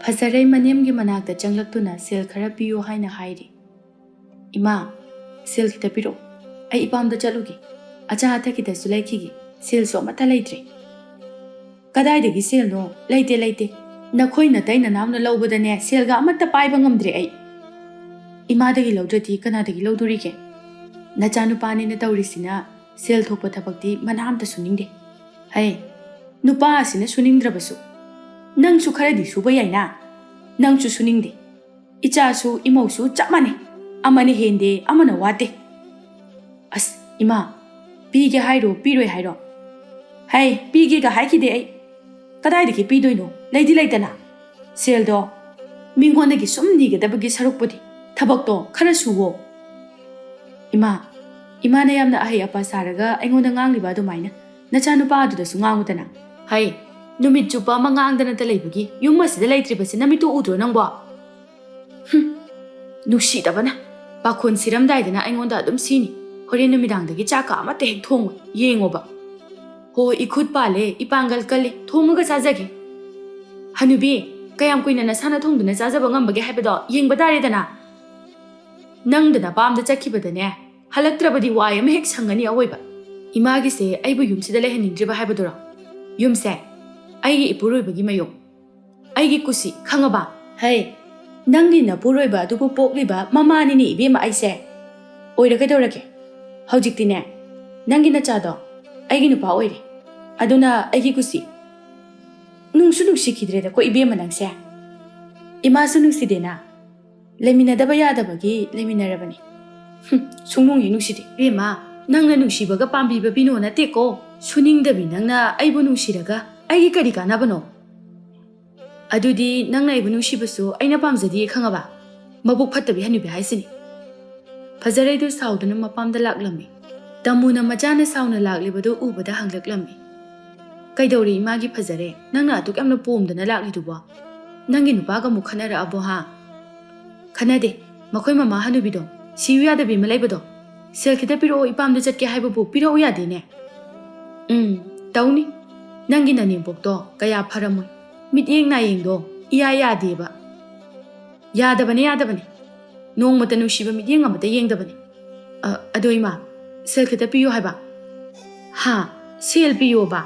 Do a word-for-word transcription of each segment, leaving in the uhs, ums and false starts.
ꯐꯖꯔꯩ ꯃꯅꯦꯝꯒꯤ ꯃꯅꯥꯛꯇ ꯆꯪꯂꯛꯇꯨꯅ ꯁꯦꯜ ꯈꯔ ꯄꯤꯌꯨ ꯍꯥꯏꯅ ꯍꯥꯏꯔꯤ꯫ "ꯏꯃꯥ, ꯁꯦꯜ ꯈꯤꯇ ꯄꯤꯔꯛꯑꯣ, ꯑꯩ ꯏꯄꯥꯝꯗ ꯆꯠꯂꯨꯒꯦ, ꯑꯆꯥ ꯑꯊꯛ ꯈꯤꯇꯁꯨ ꯂꯩꯈꯤꯒꯦ, ꯁꯦꯜꯁꯨ ꯑꯃꯠꯇ ꯂꯩꯇ꯭ꯔꯦ꯫" "ꯀꯗꯥꯏꯗꯒꯤ ꯁꯦꯜꯅꯣ? ꯂꯩꯇꯦ, ꯂꯩꯇꯦ꯫ ꯅꯈꯣꯏ ꯅꯇꯩ ꯅꯅꯥꯎꯅ ꯂꯧꯕꯗꯅꯦ, ꯁꯦꯜꯒ ꯑꯃꯠꯇ ꯄꯥꯏꯕ ꯉꯝꯗ꯭ꯔꯦ ꯑꯩ꯫ ꯏꯃꯥꯗꯒꯤ ꯂꯧꯗ꯭ꯔꯗꯤ ꯀꯅꯥꯗꯒꯤ ꯂꯧꯗꯣꯔꯤꯒꯦ? ꯅꯆꯥꯅꯨꯄꯥꯅꯤꯅ ꯇꯧꯔꯤꯁꯤꯅ ꯁꯦꯜ ꯊꯣꯛꯄ ꯊꯕꯛꯇꯤ ꯃꯅꯥ ꯑꯝꯇ ꯁꯨꯅꯤꯡꯗꯦ꯫ ꯍꯩ, ꯅꯨꯄꯥ ꯑꯁꯤꯅ ꯁꯨꯅꯤꯡꯗ꯭ꯔꯕꯁꯨ, ꯅꯪꯁꯨ ꯈꯔꯗꯤ ꯁꯨꯕ ꯌꯥꯏꯅ꯫ ꯅꯪꯁꯨ ꯁꯨꯅꯤꯡꯗꯦ꯫ ꯏꯆꯥꯁꯨ ꯏꯃꯧꯁꯨ ꯆꯞ ꯃꯥꯟꯅꯩ꯫ ꯑꯃꯅ ꯍꯦꯟꯗꯦ, ꯑꯃꯅ ꯋꯥꯠꯇꯦ꯫ ꯑꯁ, ꯏꯃꯥ, ꯄꯤꯒꯦ ꯍꯥꯏꯔꯣ, ꯄꯤꯔꯣꯏ ꯍꯥꯏꯔꯣ? ꯍꯩ, ꯄꯤꯒꯦꯒ ꯍꯥꯏꯈꯤꯗꯦ ꯑꯩ꯫ ꯀꯗꯥꯏꯗꯒꯤ ꯄꯤꯗꯣꯏꯅꯣ? ꯂꯩꯗꯤ ꯂꯩꯇꯅ꯫ ꯁꯦꯜꯗꯣ ꯃꯤꯉꯣꯟꯗꯒꯤ ꯁꯨꯝ ꯅꯤꯒꯗꯕꯒꯤ ꯁꯔꯨꯛꯄꯨꯗꯤ ꯊꯕꯛꯇꯣ ꯈꯔ ꯁꯨꯋꯣ꯫" "ꯏꯃꯥ, ꯏꯃꯥꯅ ꯌꯥꯝꯅ ꯑꯍꯩ ꯑꯄꯥ ꯁꯥꯔꯒ ꯑꯩꯉꯣꯟꯗ ꯉꯥꯡꯂꯤꯕ ꯑꯗꯨꯃꯥꯏꯅ ꯅꯆꯥꯅꯨꯄꯥ ꯑꯗꯨꯗꯁꯨ ꯉꯥꯡꯉꯨꯗꯅ꯫" "ꯍꯩ, ꯅꯨꯃꯤꯠ ꯆꯨꯞꯄ ꯑꯃ ꯉꯥꯡꯗꯅꯇ ꯂꯩꯕꯒꯤ ꯌꯨꯝ ꯑꯁꯤꯗ ꯂꯩꯇ꯭ꯔꯤꯕꯁꯤ ꯅꯃꯤꯠꯇꯨ ꯎꯗ꯭ꯔꯣ ꯅꯪꯕꯣ?" ꯍꯨꯝ, ꯅꯨꯡꯁꯤꯗꯕꯅ꯫ ꯄꯥꯈꯣꯟ ꯁꯤꯔꯝꯗꯥꯏꯗꯅ ꯑꯩꯉꯣꯟꯗ ꯑꯗꯨꯝ ꯁꯤꯅꯤ꯫ ꯍꯣꯔꯦꯟ ꯅꯨꯃꯤꯗꯥꯡꯗꯒꯤ ꯆꯥꯛꯀ ꯑꯃꯠꯇ ꯍꯦꯛ ꯊꯣꯡꯉꯣꯏ꯫ ꯌꯦꯡꯉꯣꯕ꯫ "ꯍꯣ, ꯏꯈꯨꯠ ꯄꯥꯜꯂꯦ, ꯏꯄꯥꯡꯒꯜ ꯀꯜꯂꯤ, ꯊꯣꯡꯉꯒ ꯆꯥꯖꯒꯦ꯫" "ꯍꯅꯨꯕꯤ, ꯀꯌꯥꯝ ꯀꯨꯏꯅ ꯅꯁꯥꯅ ꯊꯣꯡꯗꯨꯅ ꯆꯥꯖꯕ ꯉꯝꯕꯒꯦ ꯍꯥꯏꯕꯗꯣ ꯌꯦꯡꯕ ꯇꯥꯔꯦꯗꯅ꯫ ꯅꯪꯗ ꯅꯄꯥꯝꯗ ꯆꯠꯈꯤꯕꯗꯅꯦ, ꯍꯜꯂꯛꯇ꯭ꯔꯕꯗꯤ ꯋꯥꯏ ꯑꯃ ꯍꯦꯛ ꯁꯪꯒꯅꯤ ꯑꯑꯣꯏꯕ꯫ ꯏꯃꯥꯒꯤꯁꯦ ꯑꯩꯕꯨ ꯌꯨꯝꯁꯤꯗ ꯂꯩꯍꯟꯅꯤꯡꯗ꯭ꯔꯤꯕ ꯍꯥꯏꯕꯗꯨꯔꯣ? ꯌꯨꯝꯁꯦ ꯑꯩꯒꯤ ꯏꯄꯨꯔꯣꯏꯕꯒꯤ ꯃꯌꯨꯝ, ꯑꯩꯒꯤ ꯀꯨꯁꯤ, ꯈꯪꯉꯕ?" "ꯍꯩ, ꯅꯪꯒꯤ ꯅꯄꯨꯔꯣꯏꯕ ꯑꯗꯨꯕꯨ ꯄꯣꯛꯂꯤꯕ ꯃꯃꯥꯅꯤꯅꯦ ꯏꯕꯦꯝꯃ ꯑꯩꯁꯦ꯫ ꯑꯣꯏꯔ ꯀꯩꯗꯧꯔꯒꯦ? ꯍꯧꯖꯤꯛꯇꯤꯅꯦ, ꯅꯪꯒꯤ ꯅꯆꯥꯗꯣ ꯑꯩꯒꯤ ꯅꯨꯄꯥ ꯑꯣꯏꯔꯦ꯫ ꯑꯗꯨꯅ ꯑꯩꯒꯤ ꯀꯨꯁꯤ꯫ ꯅꯨꯡꯁꯨ ꯅꯨꯡꯁꯤꯈꯤꯗ꯭ꯔꯦꯗꯀꯣ ꯏꯕꯦꯝꯃ ꯅꯪꯁꯦ꯫ ꯏꯃꯥꯁꯨ ꯅꯨꯡꯁꯤꯗꯦꯅ꯫ ꯂꯩꯃꯤꯟꯅꯗꯕ ꯌꯥꯗꯕꯒꯤ ꯂꯩꯃꯤꯟꯅꯔꯕꯅꯤ꯫" "ꯍꯨꯝ, ꯁꯨꯡꯅꯨꯡ ꯍꯦꯛ ꯅꯨꯡꯁꯤꯗꯦ꯫" "ꯏꯕꯦꯝꯃ, ꯅꯪꯅ ꯅꯨꯡꯁꯤꯕꯒ ꯄꯥꯝꯕꯤꯕ ꯄꯤꯅꯣ ꯅꯠꯇꯦꯀꯣ꯫ ꯁꯨꯅꯤꯡꯗꯕꯤ ꯅꯪꯅ ꯑꯩꯕꯨ ꯅꯨꯡꯁꯤꯔꯒ ꯑꯩꯒꯤ ꯀꯔꯤ ꯀꯥꯟꯅꯕꯅꯣ? ꯑꯗꯨꯗꯤ ꯅꯪꯅ ꯑꯩꯕꯨ ꯅꯨꯡꯁꯤꯕꯁꯨ ꯑꯩꯅ ꯄꯥꯝꯖꯗꯤꯌꯦ, ꯈꯪꯉꯕ? ꯃꯕꯨꯛ ꯐꯠꯇꯕꯤ ꯍꯅꯨꯕꯤ ꯍꯥꯏꯁꯤꯅꯤ꯫" ꯐꯖꯔꯩꯗꯨ ꯁꯥꯎꯗꯨꯅ ꯃꯄꯥꯝꯗ ꯂꯥꯛꯂꯝꯃꯤ꯫ ꯇꯥꯃꯨꯅ ꯃꯆꯥꯅ ꯁꯥꯎꯅ ꯂꯥꯛꯂꯤꯕꯗꯨ ꯎꯕꯗ ꯍꯪꯂꯛꯂꯝꯃꯤ꯫ "ꯀꯩꯗꯧꯔꯦ ꯏꯃꯥꯒꯤ ꯐꯖꯔꯦ? ꯅꯪꯅ ꯑꯗꯨꯛ ꯌꯥꯝꯅ ꯄꯣꯝꯗꯅ ꯂꯥꯛꯂꯤꯗꯨꯕꯣ? ꯅꯪꯒꯤ ꯅꯨꯄꯥꯒ ꯑꯃꯨꯛ ꯈꯠꯅꯔꯛꯑꯕꯣ ꯍꯥ?" "ꯈꯠꯅꯗꯦ꯫ ꯃꯈꯣꯏ ꯃꯃꯥ ꯍꯅꯨꯕꯤꯗꯣ ꯁꯤꯌꯨ ꯌꯥꯗꯕꯤ ꯑꯃ ꯂꯩꯕꯗꯣ, ꯁꯦꯜ ꯈꯤꯇ ꯄꯤꯔꯛꯑꯣ, ꯏꯄꯥꯝꯗ ꯆꯠꯀꯦ ꯍꯥꯏꯕꯕꯨ ꯄꯤꯔꯛꯎ ꯌꯥꯗꯦꯅꯦ꯫ ꯎꯝ, ꯇꯧꯅꯤ꯫ ꯅꯪꯒꯤ ꯅꯅꯦꯝꯄꯣꯛꯇꯣ ꯀꯌꯥ ꯐꯔꯝꯃꯣꯏ꯫ ꯃꯤꯠꯌꯦꯡ ꯅꯥꯌꯦꯡꯗꯣ ꯏꯌꯥ ꯌꯥꯗꯦꯕ꯫ ꯌꯥꯗꯕꯅꯦ, ꯌꯥꯗꯕꯅꯦ꯫ ꯅꯣꯡꯃꯇ ꯅꯨꯡꯁꯤꯕ ꯃꯤꯠꯌꯦꯡ ꯑꯃꯇ ꯌꯦꯡꯗꯕꯅꯦ꯫ ꯑ, ꯑꯗꯣ ꯏꯃꯥ, ꯁꯦꯜ ꯈꯤꯇ ꯄꯤꯌꯨ ꯍꯥꯏꯕ꯫ ꯍꯥ? ꯁꯦꯜ ꯄꯤꯌꯣꯕ?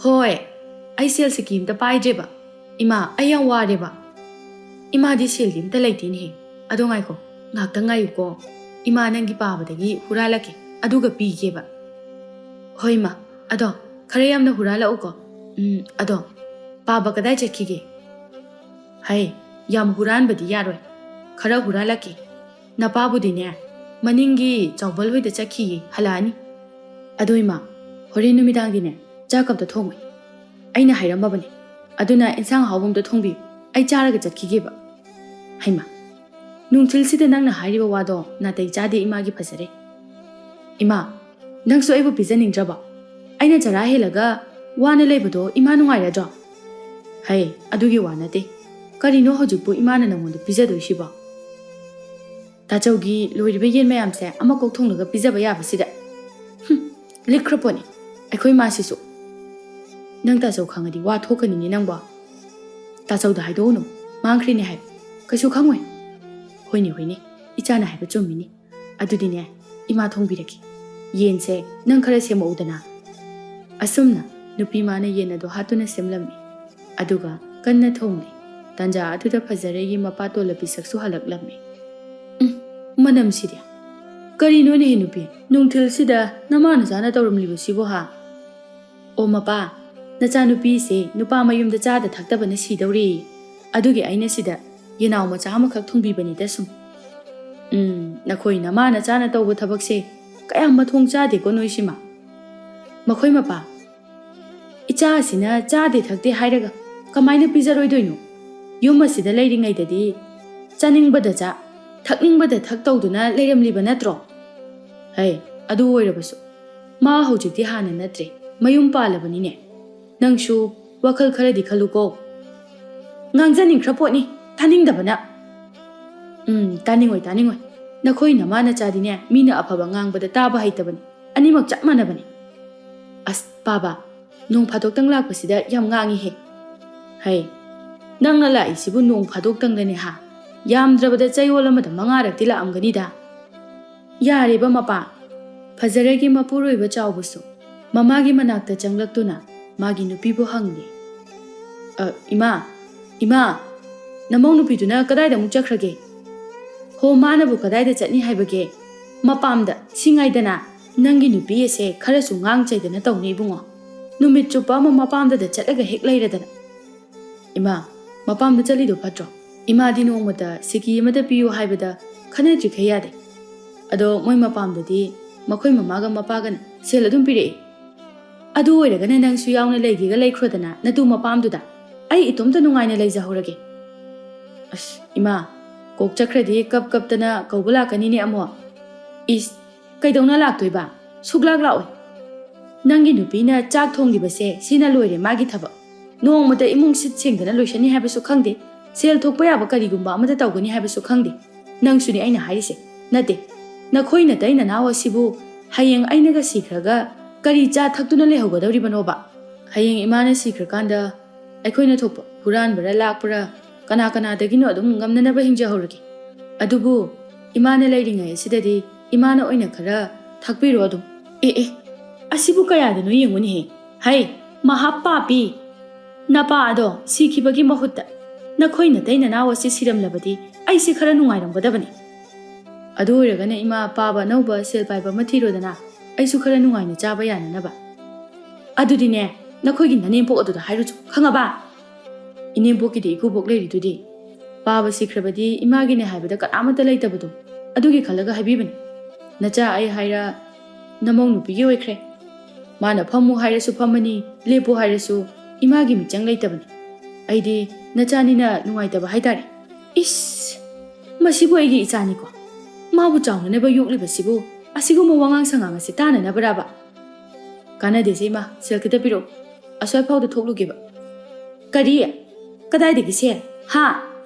ꯍꯣꯏ, ꯑꯩ ꯁꯦꯜ ꯁꯤꯀꯤ ꯑꯝꯇ ꯄꯥꯏꯗ꯭ꯔꯦꯕ꯫ ꯏꯃꯥ, ꯑꯩ ꯌꯥꯝ ꯋꯥꯔꯦꯕ꯫ ꯏꯃꯥꯗꯤ ꯁꯦꯜꯗꯤ ꯑꯝꯇ ꯂꯩꯇꯦꯅꯦꯍꯦ꯫ ꯑꯗꯣ ꯉꯥꯏꯈꯣ, ꯉꯥꯏꯍꯥꯛꯇꯪ ꯉꯥꯏꯌꯨꯀꯣ꯫ ꯏꯃꯥ ꯅꯪꯒꯤ ꯄꯥꯕꯗꯒꯤ ꯍꯨꯔꯥꯜꯂꯛꯀꯦ, ꯑꯗꯨꯒ ꯄꯤꯒꯦꯕ꯫ ꯍꯣꯏ ꯏꯃꯥ, ꯑꯗꯣ ꯈꯔ ꯌꯥꯝꯅ ꯍꯨꯔꯥꯜꯂꯛꯎꯀꯣ꯫ ꯎꯝ, ꯑꯗꯣ ꯄꯥꯕ ꯀꯗꯥꯏ ꯆꯠꯈꯤꯒꯦ? ꯍꯩ, ꯌꯥꯝ ꯍꯨꯔꯥꯟꯕꯗꯤ ꯌꯥꯔꯣꯏ꯫ ꯈꯔ ꯍꯨꯔꯥꯜꯂꯛꯀꯦ꯫ ꯅꯄꯥꯕꯨꯗꯤꯅꯦ, ꯃꯅꯤꯡꯒꯤ ꯆꯥꯎꯕꯜ ꯍꯣꯏꯗ ꯆꯠꯈꯤꯌꯦ, ꯍꯜꯂꯛꯑꯅꯤ꯫ ꯑꯗꯣ ꯏꯃꯥ, ꯍꯣꯔꯦꯟ ꯅꯨꯃꯤꯗꯥꯡꯒꯤꯅꯦ, ꯆꯥꯛ ꯑꯝꯇ ꯊꯣꯡꯉꯣꯏ꯫ ꯑꯩꯅ ꯍꯥꯏꯔꯝꯃꯕꯅꯦ꯫ ꯑꯗꯨꯅ ꯏꯟꯁꯥꯡ ꯑꯍꯥꯎꯕ ꯑꯝꯇ ꯊꯣꯡꯕꯤꯌꯨ꯫ ꯑꯩ ꯆꯥꯔꯒ ꯆꯠꯈꯤꯒꯦꯕ꯫ ꯍꯩꯃꯥ, ꯅꯨꯡꯊꯤꯜꯁꯤꯗ ꯅꯪꯅ ꯍꯥꯏꯔꯤꯕ ꯋꯥꯗꯣ ꯅꯥꯇꯩ ꯆꯥꯗꯦ ꯏꯃꯥꯒꯤ꯫ ꯐꯖꯔꯦ꯫ ꯏꯃꯥ, ꯅꯪꯁꯨ ꯑꯩꯕꯨ ꯄꯤꯖꯅꯤꯡꯗ꯭ꯔꯕꯣ? ꯑꯩꯅ ꯆꯔꯥ ꯍꯦꯜꯂꯒ ꯋꯥꯅ ꯂꯩꯕꯗꯣ ꯏꯃꯥ ꯅꯨꯡꯉꯥꯏꯔꯗ꯭ꯔꯣ? ꯍꯩ, ꯑꯗꯨꯒꯤ ꯋꯥ ꯅꯠꯇꯦ꯫ ꯀꯔꯤꯅꯣ ꯍꯧꯖꯤꯛꯄꯨ ꯏꯃꯥꯅ ꯅꯪꯉꯣꯟꯗ ꯄꯤꯖꯗꯣꯏꯁꯤꯕꯣ? ꯇꯥꯆꯧꯒꯤ ꯂꯣꯏꯔꯤꯕ ꯌꯦꯟ ꯃꯌꯥꯝꯁꯦ ꯑꯃꯀꯣꯛ ꯊꯣꯡꯂꯒ ꯄꯤꯖꯕ ꯌꯥꯕꯁꯤꯗ꯫ ꯍꯨꯝ, ꯂꯤꯛꯈ꯭ꯔ ꯄꯣꯠꯅꯤ ꯑꯩꯈꯣꯏ ꯃꯥꯁꯤꯁꯨ꯫ ꯅꯪ ꯇꯥꯆꯧ ꯈꯪꯉꯗꯤ ꯋꯥ ꯊꯣꯛꯀꯅꯤꯅꯦ ꯅꯪꯕꯣ꯫ ꯇꯥꯆꯧꯗ ꯍꯥꯏꯗꯣꯛꯎꯅꯨ, ꯃꯥꯡꯈ꯭ꯔꯤꯅꯦ ꯍꯥꯏꯕ꯫ ꯀꯩꯁꯨ ꯈꯪꯉꯣꯏ꯫ ꯍꯣꯏꯅꯦ, ꯍꯣꯏꯅꯦ, ꯏꯆꯥꯅ ꯍꯥꯏꯕ ꯆꯨꯝꯃꯤꯅꯦ꯫ ꯑꯗꯨꯗꯤꯅꯦ, ꯏꯃꯥ ꯊꯣꯡꯕꯤꯔꯒꯦ꯫ ꯌꯦꯟꯁꯦ ꯅꯪ ꯈꯔ ꯁꯦꯝꯃꯛꯎꯗꯅ꯫ ꯑꯁꯨꯝꯅ ꯅꯨꯄꯤ ꯃꯥꯅ ꯌꯦꯟ ꯑꯗꯣ ꯍꯥꯠꯇꯨꯅ ꯁꯦꯝꯂꯝꯃꯤ꯫ ꯑꯗꯨꯒ ꯀꯟꯅ ꯊꯣꯡꯂꯤ꯫ ꯇꯥꯟꯖꯥ ꯑꯗꯨꯗ ꯐꯖꯔꯩꯒꯤ ꯃꯄꯥ ꯇꯣꯜꯂꯕꯤ ꯁꯛꯁꯨ ꯍꯜꯂꯛꯂꯝꯃꯤ꯫ ꯎꯝ, ꯃꯅꯝꯁꯤꯗꯤ꯫ ꯀꯔꯤꯅꯣꯅꯦꯍꯦ ꯅꯨꯄꯤ? ꯅꯨꯡꯊꯤꯜꯁꯤꯗ ꯅꯃꯥ ꯅꯆꯥꯅ ꯇꯧꯔꯝꯂꯤꯕꯁꯤꯕꯨ ꯍꯥ? ꯑꯣ ꯃꯄꯥ, ꯅꯆꯥꯅꯨꯄꯤꯁꯦ ꯅꯨꯄꯥ ꯃꯌꯨꯝꯗ ꯆꯥꯗ ꯊꯛꯇꯕꯅ ꯁꯤꯗꯧꯔꯦꯌꯦ꯫ ꯑꯗꯨꯒꯤ ꯑꯩꯅ ꯁꯤꯗ ꯌꯦꯅꯥꯎ ꯃꯆꯥ ꯑꯃꯈꯛ ꯊꯣꯡꯕꯤꯕꯅꯤꯗ ꯁꯨꯝ꯫ ꯎꯝ, ꯅꯈꯣꯏ ꯅꯃꯥ ꯅꯆꯥꯅ ꯇꯧꯕ ꯊꯕꯛꯁꯦ ꯀꯌꯥꯝ ꯃꯊꯣꯡ ꯆꯥꯗꯦꯀꯣ ꯅꯣꯏꯁꯤꯃ꯫ ꯃꯈꯣꯏ ꯃꯄꯥ, ꯏꯆꯥ ꯑꯁꯤꯅ ꯆꯥꯗꯦ ꯊꯛꯇꯦ ꯍꯥꯏꯔꯒ ꯀꯃꯥꯏꯅ ꯄꯤꯖꯔꯣꯏꯗꯣꯏꯅꯣ? ꯌꯨꯝ ꯑꯁꯤꯗ ꯂꯩꯔꯤꯉꯩꯗꯗꯤ ꯆꯥꯅꯤꯡꯕꯗ ꯆꯥ, ꯊꯛꯅꯤꯡꯕꯗ ꯊꯛ ꯇꯧꯗꯨꯅ ꯂꯩꯔꯝꯂꯤꯕ ꯅꯠꯇ꯭ꯔꯣ? ꯍꯩ, ꯑꯗꯨ ꯑꯣꯏꯔꯕꯁꯨ ꯃꯥ ꯍꯧꯖꯤꯛꯇꯤ ꯍꯥꯟꯅ ꯅꯠꯇ꯭ꯔꯦ, ꯃꯌꯨꯝ ꯄꯥꯜꯂꯕꯅꯤꯅꯦ꯫ ꯅꯪꯁꯨ ꯋꯥꯈꯜ ꯈꯔꯗꯤ ꯈꯜꯂꯨꯀꯣ꯫ ꯉꯥꯡꯖꯅꯤꯡꯈ꯭ꯔ ꯄꯣꯠꯅꯤ, ꯇꯥꯅꯤꯡꯗꯕꯅ꯫ ꯎꯝ, ꯇꯥꯅꯤꯡꯉꯣꯏ, ꯇꯥꯅꯤꯡꯉꯣꯏ꯫ ꯅꯈꯣꯏ ꯅꯃꯥ ꯅꯆꯥꯗꯤꯅꯦ, ꯃꯤꯅ ꯑꯐꯕ ꯉꯥꯡꯕꯗ ꯇꯥꯕ ꯍꯩꯇꯕꯅꯤ꯫ ꯑꯅꯤꯃꯛ ꯆꯞ ꯃꯥꯟꯅꯕꯅꯤ꯫ ꯑꯁ, ꯄꯥꯕ, ꯅꯣꯡ ꯐꯥꯗꯣꯛꯇꯪ ꯂꯥꯛꯄꯁꯤꯗ ꯌꯥꯝ ꯉꯥꯡꯉꯤꯍꯦ꯫ ꯍꯩ, ꯅꯪꯅ ꯂꯥꯛꯏꯁꯤꯕꯨ ꯅꯣꯡ ꯐꯥꯗꯣꯛꯇꯪꯗꯅꯦ ꯍꯥ? ꯌꯥꯝꯗ꯭ꯔꯕꯗ ꯆꯌꯣꯜ ꯑꯃꯗ ꯃꯉꯥꯔꯛꯇꯤ ꯂꯥꯛꯑꯝꯒꯅꯤꯗ꯫ ꯌꯥꯔꯦꯕ ꯃꯄꯥ, ꯐꯖꯔꯒꯤ ꯃꯄꯨꯔꯣꯏꯕ ꯆꯥꯎꯕꯁꯨ ꯃꯃꯥꯒꯤ ꯃꯅꯥꯛꯇ ꯆꯪꯂꯛꯇꯨꯅ ꯃꯥꯒꯤ ꯅꯨꯄꯤꯕꯨ ꯍꯪꯂꯦ꯫ "ꯑ, ꯏꯃꯥ, ꯏꯃꯥ, ꯅꯃꯧ ꯅꯨꯄꯤꯗꯨꯅ ꯀꯗꯥꯏꯗ ꯑꯃꯨꯛ ꯆꯠꯈ꯭ꯔꯒꯦ?" "ꯍꯣ, ꯃꯥꯅꯕꯨ ꯀꯗꯥꯏꯗ ꯆꯠꯅꯤ ꯍꯥꯏꯕꯒꯦ? ꯃꯄꯥꯝꯗ, ꯁꯤ ꯉꯥꯏꯗꯅ꯫ ꯅꯪꯒꯤ ꯅꯨꯄꯤ ꯑꯁꯦ ꯈꯔꯁꯨ ꯉꯥꯡ ꯆꯩꯗꯅ ꯇꯧꯅꯤ ꯏꯕꯨꯡꯉꯣ꯫ ꯅꯨꯃꯤꯠ ꯆꯨꯞꯄ ꯑꯃ ꯃꯄꯥꯝꯗꯗ ꯆꯠꯂꯒ ꯍꯦꯛ ꯂꯩꯔꯗꯅ꯫ ꯏꯃꯥ, ꯃꯄꯥꯝꯗ ꯆꯠꯂꯤꯗꯣ ꯐꯠꯇ꯭ꯔꯣ? ꯏꯃꯥꯗꯤ ꯅꯣꯡꯃꯇ ꯁꯤꯀꯤ ꯑꯃꯇ ꯄꯤꯌꯨ ꯍꯥꯏꯕꯗ ꯈꯟꯅꯗ꯭ꯔꯤꯈꯩ ꯌꯥꯗꯦ꯫ ꯑꯗꯣ ꯃꯣꯏ ꯃꯄꯥꯝꯗꯗꯤ ꯃꯈꯣꯏ ꯃꯃꯥꯒ ꯃꯄꯥꯒꯅ ꯁꯦꯜ ꯑꯗꯨꯝ ꯄꯤꯔꯛꯏ꯫ ꯑꯗꯨ ꯑꯣꯏꯔꯒꯅ ꯅꯪꯁꯨ ꯌꯥꯎꯅ ꯂꯩꯒꯦꯒ ꯂꯩꯈ꯭ꯔꯣꯗꯅ ꯅꯇꯨ ꯃꯄꯥꯝꯗꯨꯗ꯫ ꯑꯩ ꯏꯇꯣꯝꯇ ꯅꯨꯡꯉꯥꯏꯅ ꯂꯩꯖꯍꯧꯔꯒꯦ꯫" "ꯑꯁ, ꯏꯃꯥ, ꯀꯣꯛ ꯆꯠꯈ꯭ꯔꯗꯤ ꯀꯞ ꯀꯞꯇꯅ ꯀꯧꯕ ꯂꯥꯛꯀꯅꯤꯅꯦ ꯑꯃꯨꯛ꯫" "ꯏꯁ, ꯀꯩꯗꯧꯅ ꯂꯥꯛꯇꯣꯏꯕ? ꯁꯨꯛꯂꯥꯛ ꯂꯥꯛꯑꯣꯏ꯫ ꯅꯪꯒꯤ ꯅꯨꯄꯤꯅ ꯆꯥꯛ ꯊꯣꯡꯂꯤꯕꯁꯦ ꯁꯤꯅ ꯂꯣꯏꯔꯦ ꯃꯥꯒꯤ ꯊꯕꯛ꯫ ꯅꯣꯡꯃꯇ ꯏꯃꯨꯡ ꯁꯤꯠ ꯁꯦꯡꯗꯅ ꯂꯣꯏꯁꯟꯅꯤ ꯍꯥꯏꯕꯁꯨ ꯈꯪꯗꯦ, ꯁꯦꯜ ꯊꯣꯛꯄ ꯌꯥꯕ ꯀꯔꯤꯒꯨꯝꯕ ꯑꯃꯇ ꯇꯧꯒꯅꯤ ꯍꯥꯏꯕꯁꯨ ꯈꯪꯗꯦ꯫ ꯅꯪꯁꯨꯅꯤ ꯑꯩꯅ ꯍꯥꯏꯔꯤꯁꯦ꯫ ꯅꯠꯇꯦ, ꯅꯈꯣꯏ ꯅꯇꯩ ꯅꯅꯥꯎ ꯑꯁꯤꯕꯨ ꯍꯌꯦꯡ ꯑꯩꯅꯒ ꯁꯤꯈ꯭ꯔꯒ ꯀꯔꯤ ꯆꯥ ꯊꯛꯇꯨꯅ ꯂꯩꯍꯧꯒꯗꯧꯔꯤꯕꯅꯣꯕ? ꯍꯌꯦꯡ ꯏꯃꯥꯅ ꯁꯤꯈ꯭ꯔꯀꯥꯟꯗ ꯑꯩꯈꯣꯏꯅ ꯊꯣꯛꯄ ꯍꯨꯔꯥꯟꯕꯔ ꯂꯥꯛꯄꯔ ꯀꯅꯥ ꯀꯅꯥꯗꯒꯤꯅꯣ ꯑꯗꯨꯝ ꯉꯝꯅꯅꯕ ꯍꯤꯡꯖꯍꯧꯔꯒꯦ꯫ ꯑꯗꯨꯕꯨ ꯏꯃꯥꯅ ꯂꯩꯔꯤꯉꯩ ꯑꯁꯤꯗꯗꯤ ꯏꯃꯥꯅ ꯑꯣꯏꯅ ꯈꯔ ꯊꯥꯛꯄꯤꯔꯣ ꯑꯗꯨꯝ꯫" "ꯑꯦ, ꯑꯦ, ꯑꯁꯤꯕꯨ ꯀꯌꯥꯗꯅꯣ ꯌꯦꯡꯉꯨꯅꯦꯍꯦ꯫ ꯍꯩ, ꯃꯍꯥ ꯄꯥꯄꯤ! ꯅꯄꯥ ꯑꯗꯣ ꯁꯤꯈꯤꯕꯒꯤ ꯃꯍꯨꯠꯇ ꯅꯈꯣꯏ ꯅꯇꯩ ꯅꯅꯥꯎ ꯑꯁꯤ ꯁꯤꯔꯝꯂꯕꯗꯤ ꯑꯩꯁꯦ ꯈꯔ ꯅꯨꯡꯉꯥꯏꯔꯝꯒꯗꯕꯅꯤ꯫ ꯑꯗꯨ ꯑꯣꯏꯔꯒꯅ ꯏꯃꯥ, ꯄꯥꯕ ꯑꯅꯧꯕ ꯁꯦꯜ ꯄꯥꯏꯕ ꯑꯃ ꯊꯤꯔꯣꯗꯅ, ꯑꯩꯁꯨ ꯈꯔ ꯅꯨꯡꯉꯥꯏꯅ ꯆꯥꯕ ꯌꯥꯅꯅꯕ꯫" "ꯑꯗꯨꯗꯤꯅꯦ, ꯅꯈꯣꯏꯒꯤ ꯅꯅꯦꯝꯄꯣꯛ ꯑꯗꯨꯗ ꯍꯥꯏꯔꯨꯆꯣ, ꯈꯪꯉꯕ? ꯏꯅꯦꯝꯄꯣꯛꯀꯤꯗꯤ ꯏꯀꯨꯕꯣꯛ ꯂꯩꯔꯤꯗꯨꯗꯤ꯫ ꯄꯥꯕ ꯁꯤꯈ꯭ꯔꯕꯗꯤ ꯏꯃꯥꯒꯤꯅꯦ ꯍꯥꯏꯕꯗ ꯀꯅꯥꯃꯠꯇ ꯂꯩꯇꯕꯗꯣ, ꯑꯗꯨꯒꯤ ꯈꯜꯂꯒ ꯍꯥꯏꯕꯤꯕꯅꯤ꯫ ꯅꯆꯥ ꯑꯩ ꯍꯥꯏꯔ ꯅꯃꯧ ꯅꯨꯄꯤꯒꯤ ꯑꯣꯏꯈ꯭ꯔꯦ꯫ ꯃꯥꯅ ꯐꯝꯃꯨ ꯍꯥꯏꯔꯁꯨ ꯐꯝꯃꯅꯤ, ꯂꯦꯞꯄꯨ ꯍꯥꯏꯔꯁꯨ ꯏꯃꯥꯒꯤ ꯃꯤꯆꯪ ꯂꯩꯇꯕꯅꯤ꯫ ꯑꯩꯗꯤ ꯅꯆꯥꯅꯤꯅ ꯅꯨꯡꯉꯥꯏꯇꯕ ꯍꯥꯏꯇꯥꯔꯦ꯫" "ꯏꯁ! ꯃꯁꯤꯕꯨ ꯑꯩꯒꯤ ꯏꯆꯥꯅꯤꯀꯣ? ꯃꯥꯕꯨ ꯆꯥꯎꯅꯅꯕ ꯌꯣꯛꯂꯤꯕꯁꯤꯕꯨ ꯑꯁꯤꯒꯨꯝꯕ ꯋꯥꯉꯥꯡ ꯁꯉꯥꯡ ꯑꯁꯤ ꯇꯥꯅꯅꯕꯔꯕ? ꯀꯥꯟꯅꯗꯦꯁꯦ ꯏꯃꯥ, ꯁꯦꯜ ꯈꯤꯇ ꯄꯤꯔꯛꯎ꯫ ꯑꯁ꯭ꯋꯥꯏ ꯐꯥꯎꯗ ꯊꯣꯛꯂꯨꯒꯦꯕ꯫" "ꯀꯔꯤ? ꯀꯗꯥꯏꯗꯒꯤ ꯁꯦꯜ? ꯍꯥ?